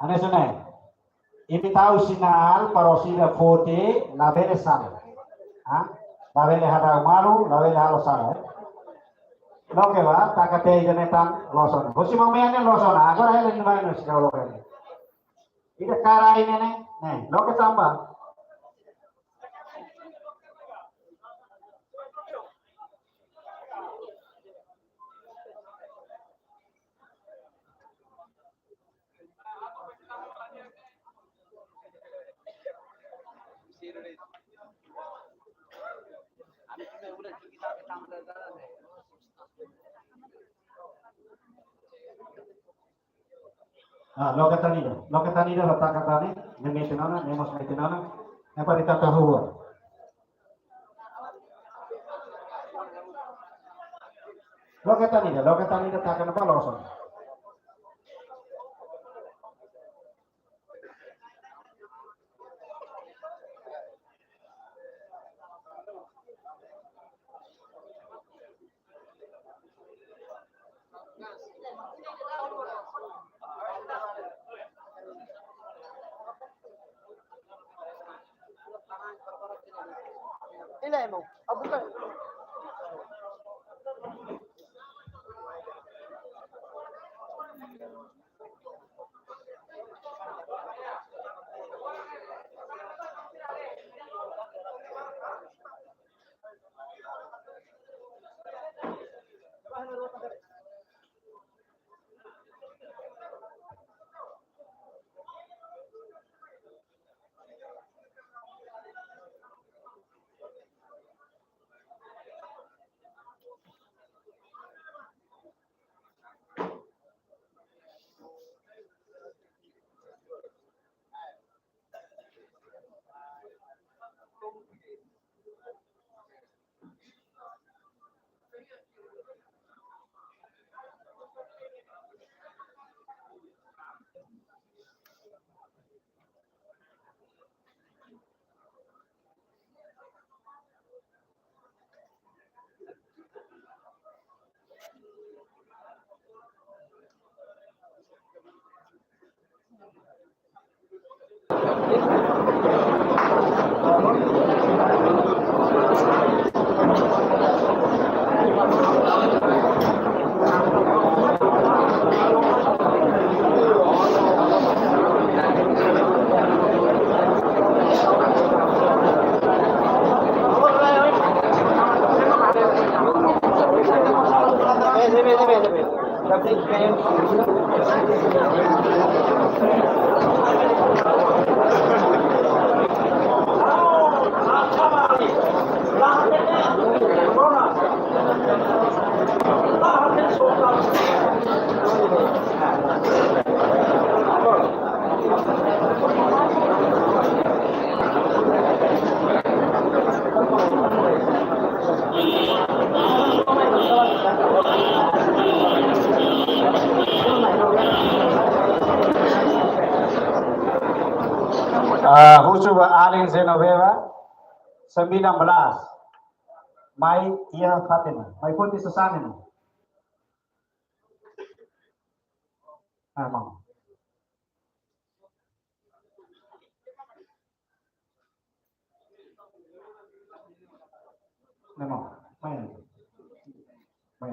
Hanesan ne'e. Imi tau sinál para orsida foti labele sala. Ha? Labele hadauk malu, labele halo sala, eh. Loke ba, taka tiha ida-ne'e tan loos ona. Husi maun mean ne'e loos ona. Agora ele não vai nos ficar loke. Ida kaer ne'e ne'e. Ne'e, loke tan ba. Ah, loke tan ida, loke tan ida, la taka tan ne'e, ne'e mete ona, ne'e mós mete ona, ne'e para ita tahu. Loke tan ida, loke tan ida, taka ona ba loos ona. Ila, irmão. Abuka. Ah, husu ba alin Genoveva, sembilan belas. Mai iha fatin ne'e. Mai foti sasán ne'e. Ah, mau. Ne'e mau. Mai. Mai.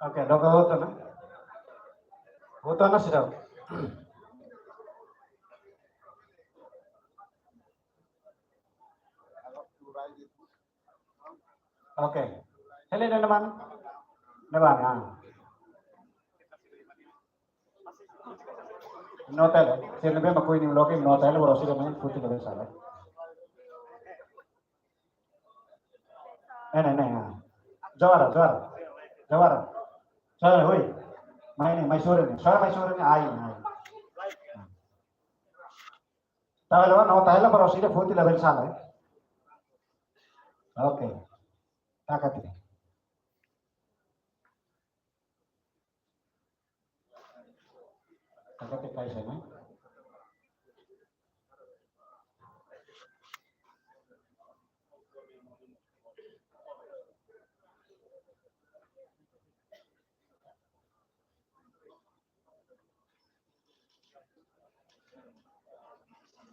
Oke, loke hotu ona. Hotu ona seidauk. Oke. Hela ne'ebá. Ne'ebá, ah. Nota hela. Sira ne'ebé mak ko'alia nia loke, nota hela, bro, sira mai foti labele sala. Ne'e, ne'e, ne'e, ah. Jawara, jawara. Jawara. Jawara, hoi. Mai ne'e, mai sore ne'e. Sore, mai sore ne'e, ai, ai. Tau hela, nota hela, bro, sira foti labele sala, eh. Oke. Taka tiha. Taka tiha, Kaisa, no?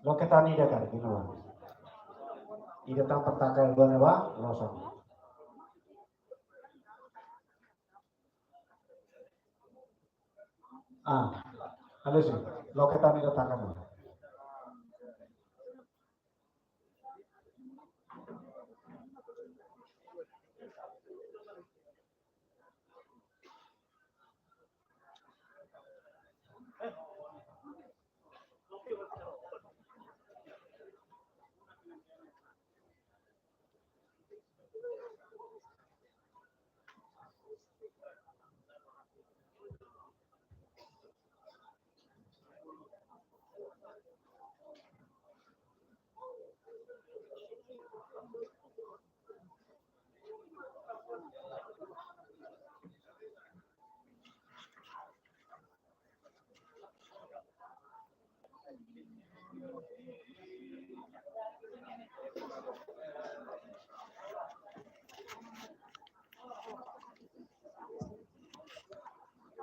Loke tan ida karik, di luar. Ida tan pataka dua ne'ebá, loos ona. Ah, halo sih. Loke tan ida taka dua.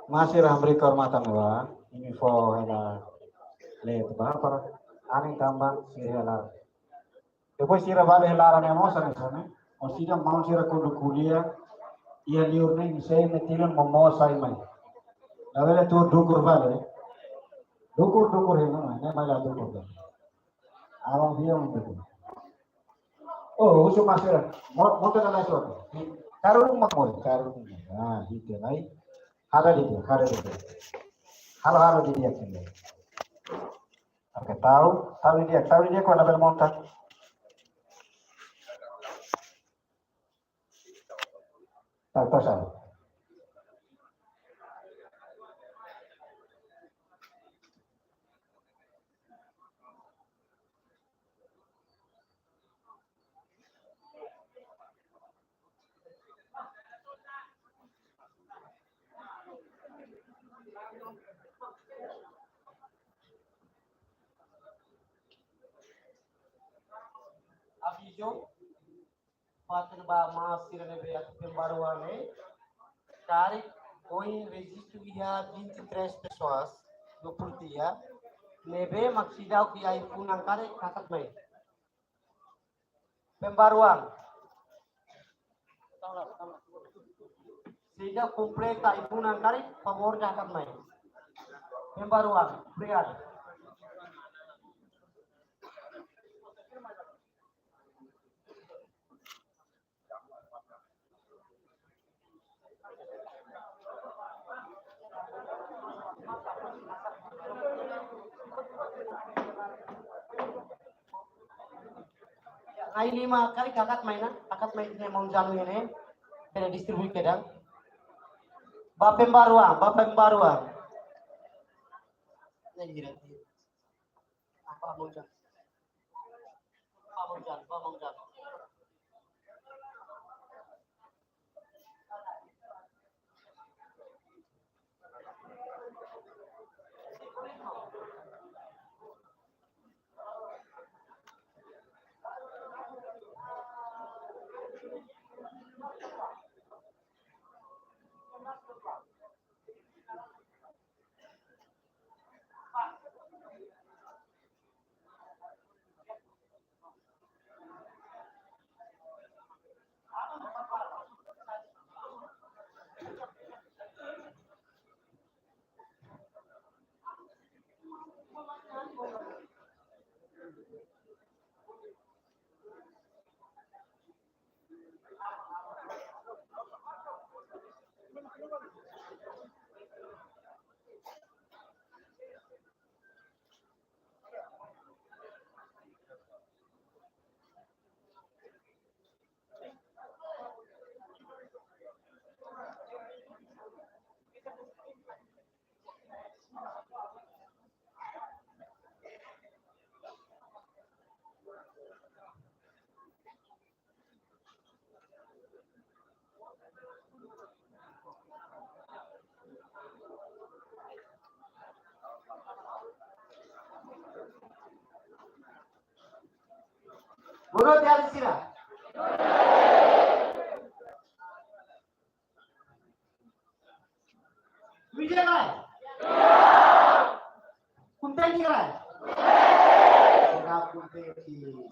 Maun sira, hamriik kehormatan ba, imi fó hela leet ba para anin tanba sira hela. Depois sira bá hela laran ne'e mosa ne'e sana. Orsida maun sira kuandu ko'alia, iha liur ne'e, imi sei metilun momoos sai mai. Labele tuur dukur bá. Dukur, dukur hela mai, ne'e mai la dukur bá. Awan dia mendukur. Oh, husu maun sira. Mo, mo tena lai suatu. Karung mak mo, karung. Ah, itu lai. Hada di dia, hada di dia. Halo, halo di dia kende. Oke, tau, tau di dia, tau di dia ko na bel monta. Tau, tau, tau. Avizu, fatin ba maun sira ne'ebé atu pembaruan ne'e, karik ohin rejistu iha vinte e três pessoas, dua puluh tiga, ne'ebé mak seidauk iha ai-funan karik hakat mai. Pembaruan. Seidauk kompleta ai-funan karik, favór hakat mai. Pembaruan. Obrigadu. Ai-lima karik hakat mai ona, hakat mai ona maun Janu ne'e, bele distribui kedan. Ba pembaruan, ba pembaruan. Ne'e direto. Apa maun Janu? Ba maun Janu, ba maun Janu. Boa noite, alin sira. Tuir di'ak ka lae? Kontente ka lae? Sira kontente.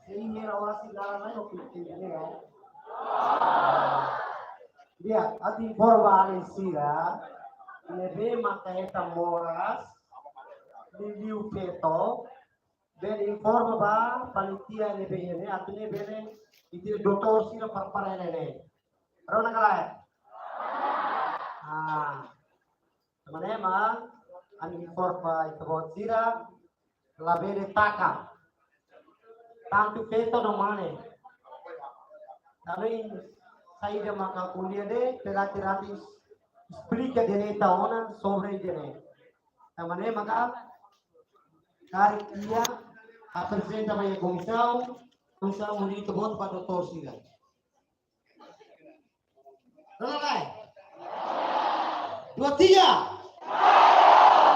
Se imi hela oras sira laran ne'e, kontente ka lae? Di'ak, atu informa alin sira ne'ebé maka hetan moras, liuliu feto, bele informa ba panitia ne'ebé iha ne'e, atu nune'e bele ita-nia doutór sira prepara hela ne'e. Rona ka lae? Ah, tanba ne'e mak ami informa ba ita-boot sira, labele taka. Tantu feto no mane. Tanba ne'e saida maka ko'alia de'it, pelatih rantis esplika direita ona sobre ida-ne'e. Tanba ne'e maka karik iha aprezenta ba iha komisaun, komisaun hodi ita-boot ba doutór sira. Rona ka lae? Dua, tiga.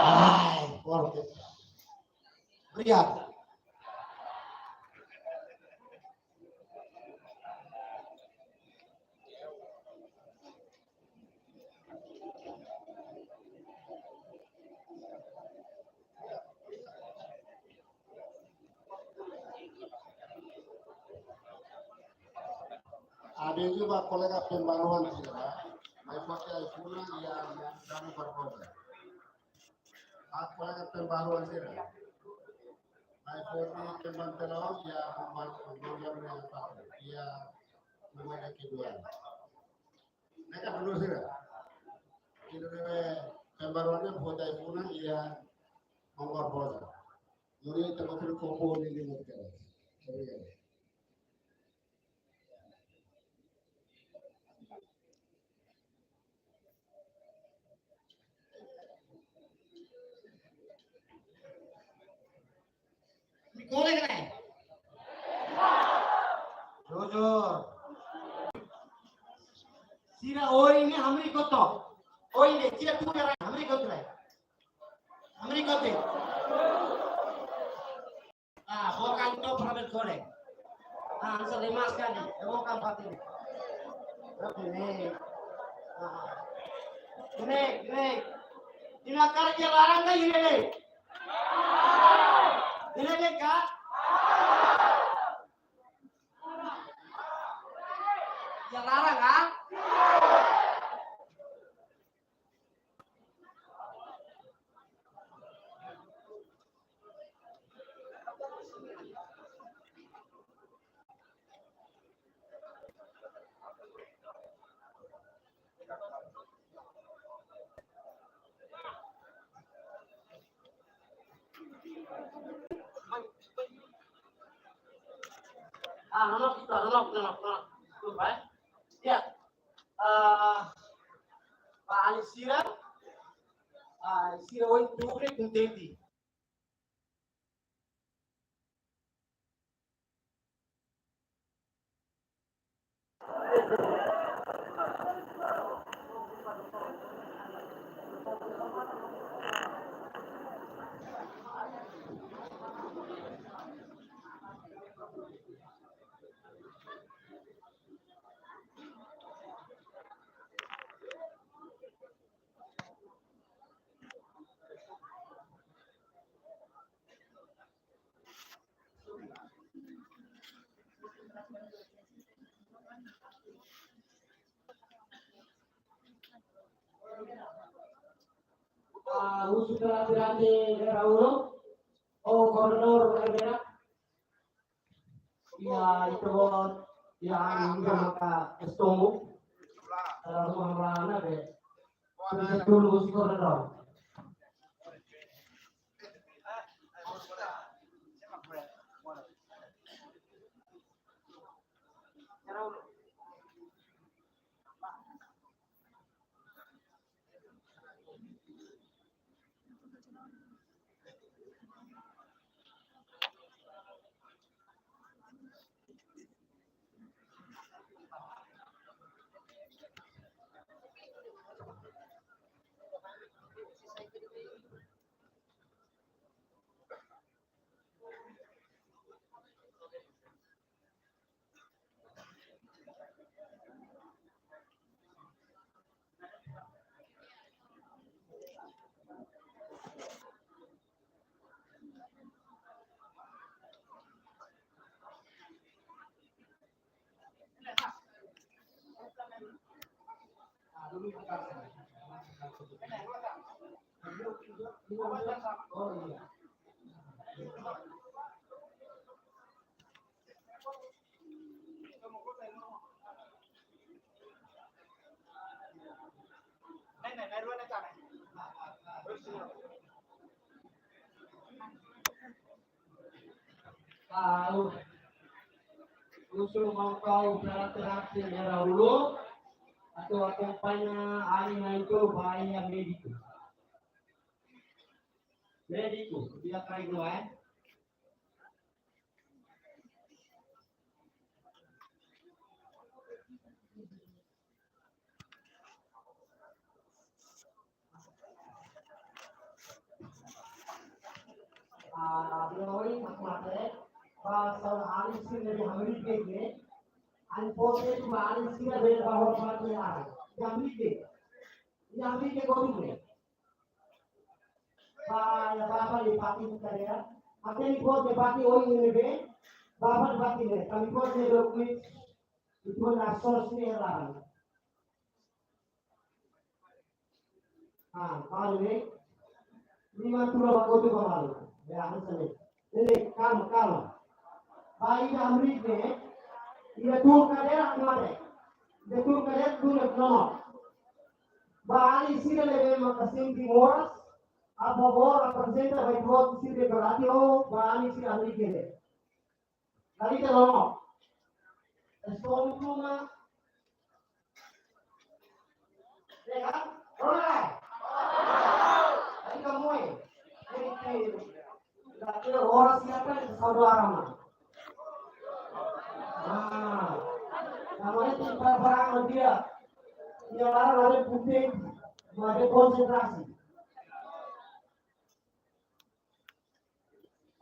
Ai, forte. Obrigadu. Abendu ba kolega pembaruan sira, mai foti ai-funan iha Dani Barbosa. Ba kolega pembaruan sira, mai foti pembanteron iha Dani Barbosa, iha Dani Barbosa. Ne'e ka dulu sira. Ita-nia pembaruan ne'e foti ai-funan iha Dani Barbosa. Dulu ita mau terus kumpul di lima tiga. Obrigadu. Kolega lae. Jujur. Sira oin ne'e hamriik hotu. Oin ne'e sira tuur hamriik hotu lae. Hamriik hotu. Ah, bukan top ramen kole. Ah, anu salemas kan ni. Eh, bukan pati ni. Oke, ni. Ah. Ni, ni. Imi hakarak iha laran ka iha ne'e? Iha ne'e ka? Iha laran ka? Ah, no, no, no, no, no, no. Tuh, baik. Ya. Ah, ba alin sira, ah, sira ohin tuur ne'e kontente. Ah, husu pela tirante de Raúl, o gobernador Rivera. Iha ita-boot, iha anu ida maka estómagu. Ita-boot hamlaha ne'ebé. Ita tulun husi koridór. Halo. Husu maun kau para terapi era ulu atau akompaña alin na'in-tolu ba iha médiku. Médiku, dia karai dua, eh. Ah, dua orang mak mate, ba saura alin sira ne'ebé hamriik de'it ne'e, ami fó tempu ba alin sira bele ba hormat nia laran. Hamriik de'it. Hamriik de'it kotuk ne'e. Ba, iha bapak di pati kadera. Até di buat di pati oin ne'ebé. Bapak di pati ne'e. Kami buat di dokumen. Itu na sos ni laran. Ah, balu ne'e. Lima tura ba kotuk ba balu. Ya, anu sene. Ne'e, kalma, kalma. Ba ida hamriik ne'e, ida tuur kadera mate. Ida tuur kadera tuur nono. Ba alin sira ne'ebé maka sente moras, a favór, aprezenta ba ida-boot sira berarti, oh, ba alin sira hamriik ne'e. Dari ida nono. Estou uma. Ya kan? Ronald. Tadi kamu, eh. Ini, ini. Tidak ada orang siapa yang tahu arama. Ah. Namanya itu perang dia. Dia larang ada putih, ada konsentrasi.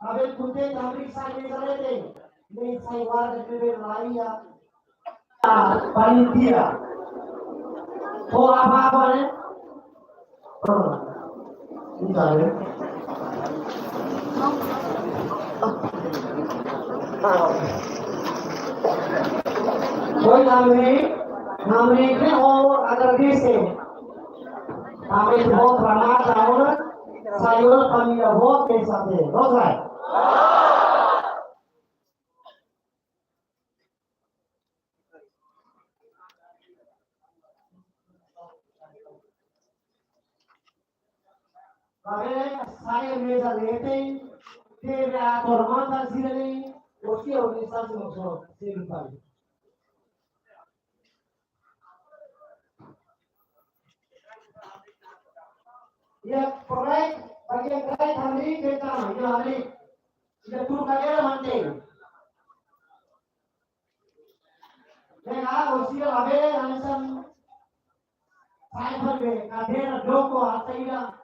Abe kute tamri sai meza leten. Ne'e sai warga bebe laia. Ah, panitia. Oh, apa-apa, eh? Oh. Bentar, eh. Oi, Namri. Namri, oh, agradese. Kami buat ramah tahun, saya família buat ke sate. Terus, Kami saya meza leten, tebe ator mata sira ne'e, osi organisasi maksud, sira pali. Ya, proyek bagian proyek Hamriik pertama, ya Hamriik. Ya, tuur kadera mantén. Dengan osi labele, hanesan sai be kadera doko ata ida,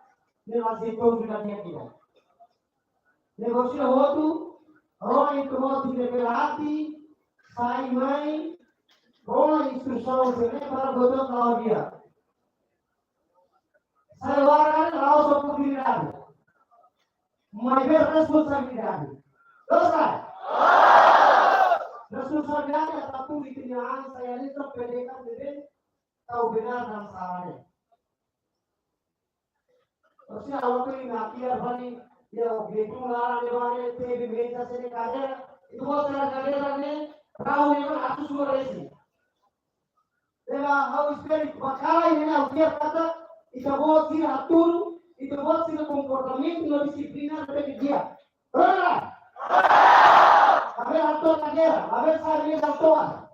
ne'e la se tontu da dia kida. Negósiu hotu, rona ita-boot nia bele hati, sai mai, rona instrusaun sira-ne'e para boot la'o di'ak. Sai warga la'ós oportunidade. Maibé responsabilidade. Dosa. Responsabilidade atu ita-nia an sai alin sira pendekan debe, tau benar dan salah ne'e. Osi awak tu ina kiar bani, ya, betul lah, ada bani, tebe meza sira-ne'e kadera, ita-boot sira kadera ne'e, rau ne'e kan atu sua resi. Deba hau esperi, ba kalan ne'e ha'u kiar katak, ita-boot sira haturu, ita-boot sira komportamentu no dixiplina ne'e ke dia. Ora! Abe ator kadera, abe sai meza toa.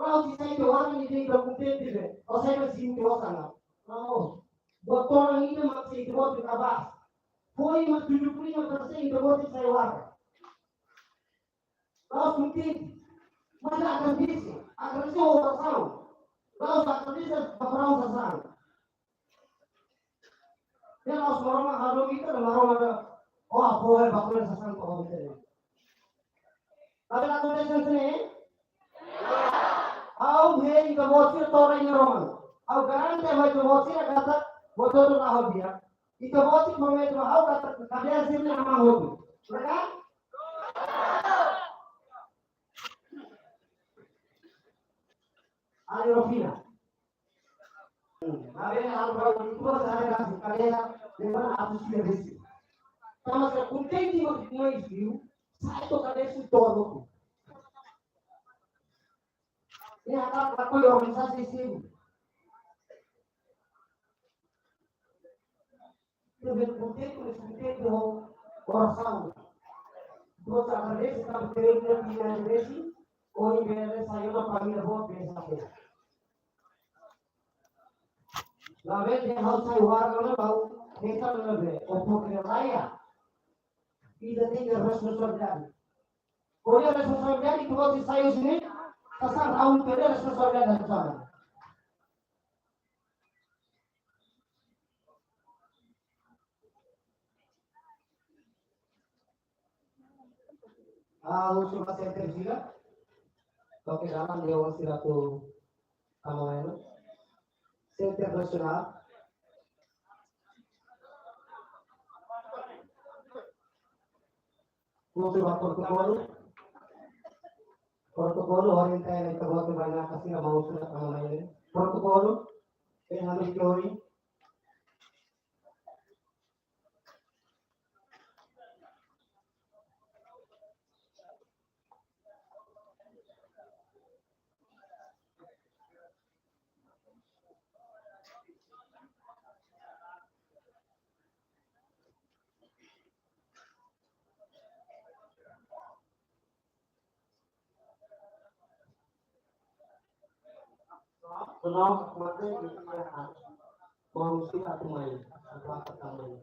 Kalau si sai ita-boot ne'e ita kontente be. Ou sai ita sente osan. Não. Botoran ita mak sai ita-boot nia kabas. Foin mak tujuh puluh lima persen ita-boot sai warga. La'ós kontente. Mas agradese. Agradese orasaun. La'ós agradese ba orasaun. Ya, la'ós Maromak hadomi ita, Maromak ada. Oh, apoia ba kula sasán pa ita. Tapi la akontese ne'e? Ha'u hein ita-boot sira to'o rai Maromak. Ha'u garante ba ita-boot sira katak, boot hotu la'o di'ak. Ita-boot sira promete ba ha'u katak, kadeira sira-ne'e aman hotu. Mereka? Mereka? Alin Rufina. Maibé ha'u rau di tua sare da kadera, depois atu sia desi. Tama sa kontente ho mai siu, sai toka desi todo. Ne'e hakarak lakohi organisasi siu. Ita bele kontente, mas kontente ho orasaun. Entaun, agradese tanba terus dia pina agradese, ohin bele sai ona família boot besa. Labele ha'u sai warga na bau, kita na be, oportunidade. Ita tenke responsabilidade. Ko'alia responsabilidade, ita-boot sai husi ne'e, kasar ha'u pede responsabilidade sama. Ah, husu ba senter sira. Toke dalan dia wan sira atu tama mai no. Senter nasionál. Husu ba protokolu. Protokolu, orienta ita-boot bainaka sira ba husu tama mai. Protokolu. Eh, hanu teori. Senang mate di tengah. Manusia atu mai, apa kata mai.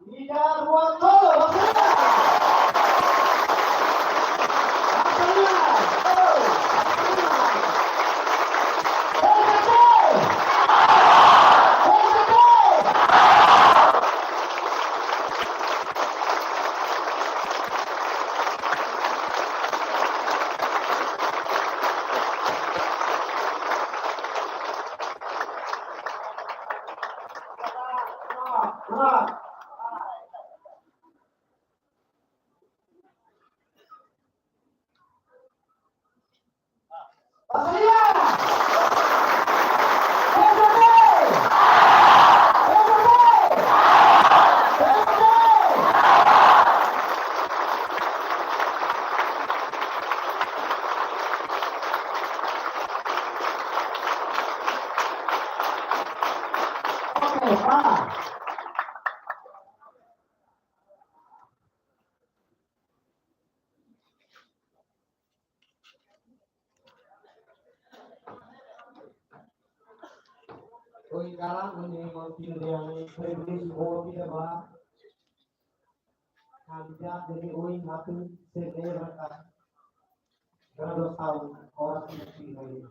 Ida, rua, tolu, waktu. Ohin kalan, ohin maun Tino Deang, privilege boot ida ba kandidatu ne'ebé ohin atu selebra graduasaun oras ini.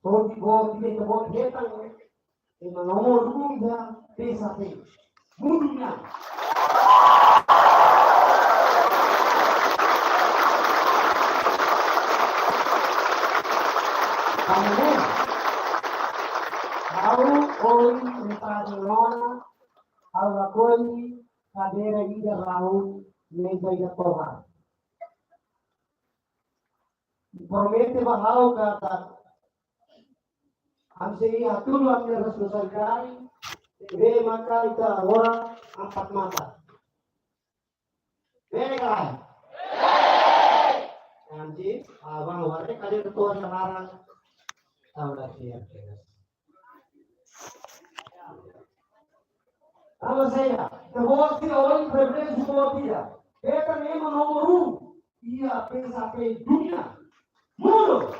Sorte boot ida ita-boot hetan, ema nomor dua ida, P S A T. Mundu nian. Tanba ne'e, ha'u ohin metade ona, ha'u lakohi kadeira ida rahun, meza ida tohar. Promete ba ha'u katak ami sei hatudu ami-nia responsabilidade, Ne'ebé maka ita agora empat mata. Bele ka lae? Janji, abang ware kade ketua saudara. Tahu dah dia. Tanba saida, ita-boot sira ohin priviléjiu boot ida. Beta ne'e ema nomor um iha P S H P dunia. Mundu.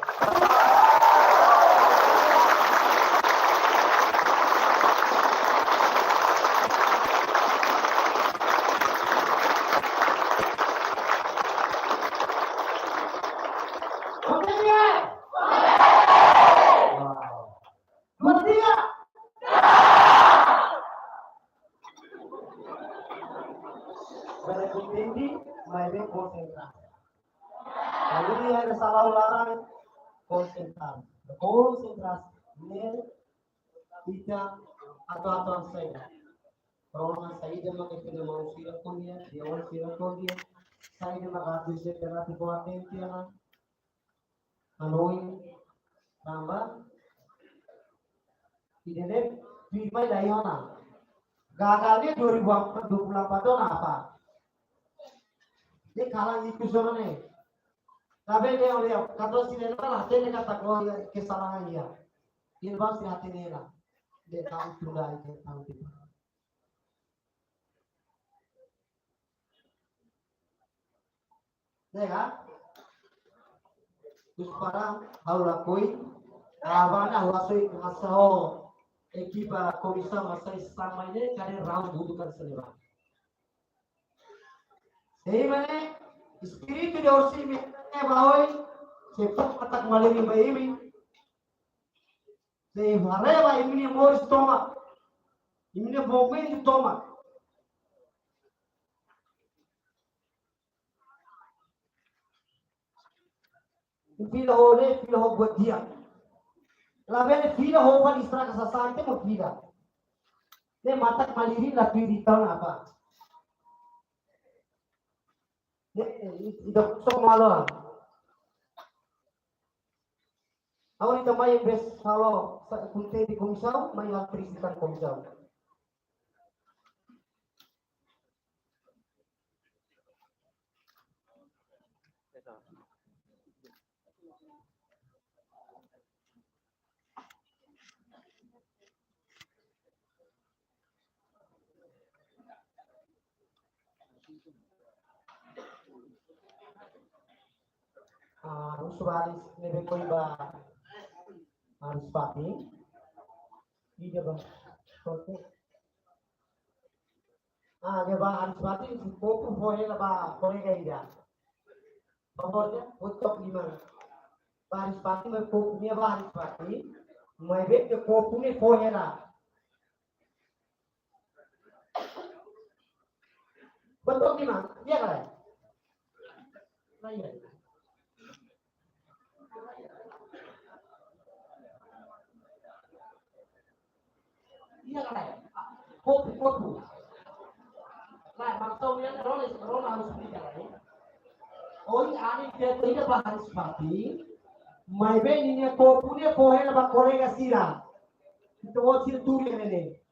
Oke, ya. Wow. Dua, tiga. Bele kontente, maibé konsentrasi. Kalau dia ada salah laran, konsentrasi. Konsentrasi. Ne'e ita atu-atu saida. Rona saida maka ita-nia maun sira ko'alia, dewan sira ko'alia. Saida maka atu sira ko'alia, atu ko'alia, atu ko'alia. Hanoin, tanba, ida-ne'e, tuirmai dayana. Gagal ne'e dua ribu dua puluh empat ona apa? Ne'e kalan ikus ona ne'e. Tapi dia, dia, kata si Nena lah, dia kata kau ya, kesalahan dia. Dia pasti hati Nena. Dia tahu sudah, dia tahu sudah. Ne'e ka? Terus para ha'u lakohi, ah, bana ha'u hasai, hasai ho ekipa komisaun hasai sama ne'e, kade rau butuh kan selewa. Jadi mana, espíritu de orsi mi, eh, ba oin, se pok atak malemi ba imi. Se haree ba imi-nia moris tomak. Imi-nia movimentu tomak. Fila ho ne'e, fila ho buat di'ak. Labele fila ho ba distraksi sasán te mo fila. Ne'e matak malirin la tuir ita-nia apa. Ne'e, i-, ida so malo. Agora ita mai bes halo sa-, kontente komisaun, mai halo triste tan komisaun. Ah, husu ba Haris ne'ebé koi ba Haris Fatin. Ida ba. Oke. Ah, ida ba Haris Fatin, kopu fó hela ba kolega ida. Favór ida, botok liman. Ba Haris Fatin, mai kopu nia ba Haris Fatin. Maibé kopu ne'e fó hela. Botok liman, iha ka lae? Lae, iha. Iha ka lae? Kopu, kopu. Lae, maksudnya rona, rona harus beli ka lae. Ohin ami ke ida ba Haris Fatin, maibé ninia kopu ne'e fó hela ba kolega sira. Ita-boot sira tuur iha ne'e.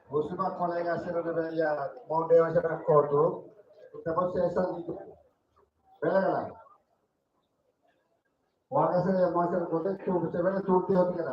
Husu ba kolega sira ne'ebé iha maun dewan sira kortu. Ita-boot sira sai. Bele ka lae? Warga sira iha maun sira kortu, tu, tu, bele tu, tu, tu, tu.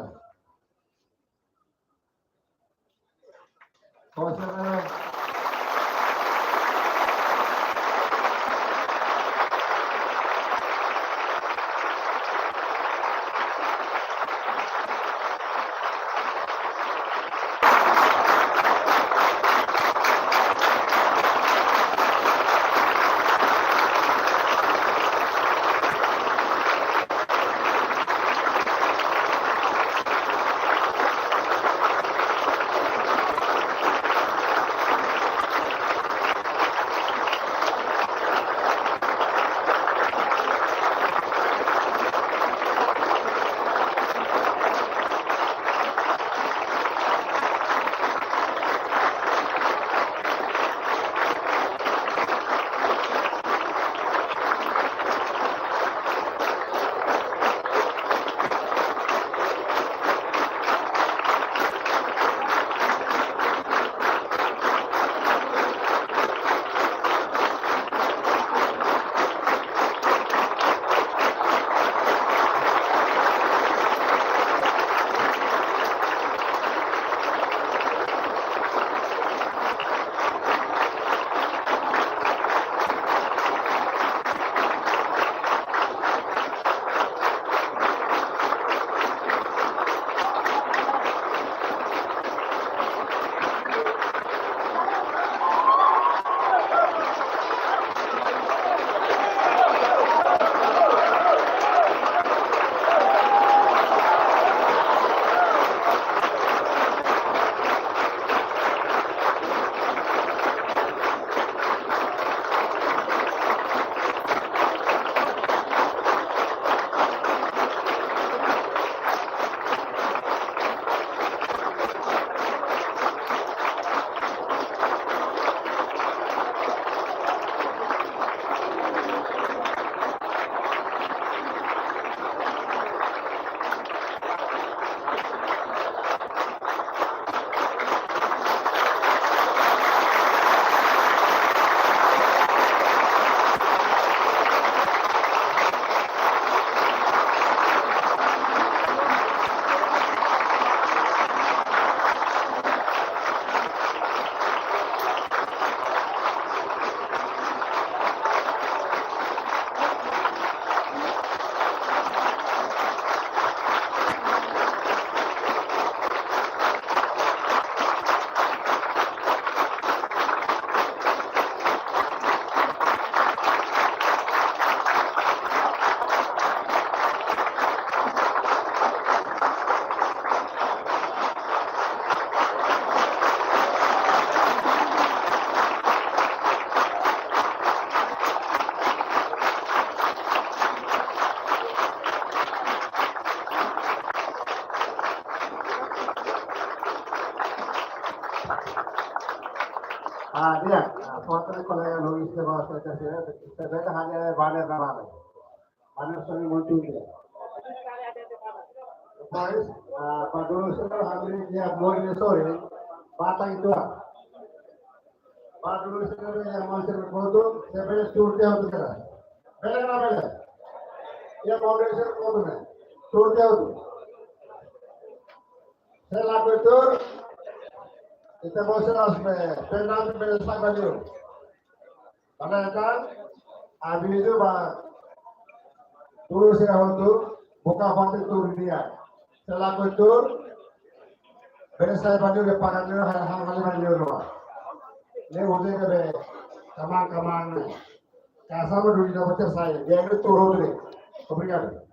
Ah, di'ak. Ah, foto de kolega Luis de Costa, terceira, terceira hanya banner na mana. Banner só muito dia. Depois, ah, para dulu señor Hamri dia mori de sore, bata itu ah. Para dulu señor dia mori de foto, se ve turte hotu kera. Bele na bele. Dia mori de foto ne. Turte hotu. Se lakohi tuur, ita mós harus be, penal di bele sai baliu. Karena kan, habis itu ba, tuur sira hotu, buka fatin tuur di'ak. Se lakohi tuur, bele sai baliu de pakan niu, hal hal hal baliu rumah. Ne'e udah ke be, kamang kamang ne. Kasar dulu kita baca saya, dia itu tuur hotu ne. Obrigado.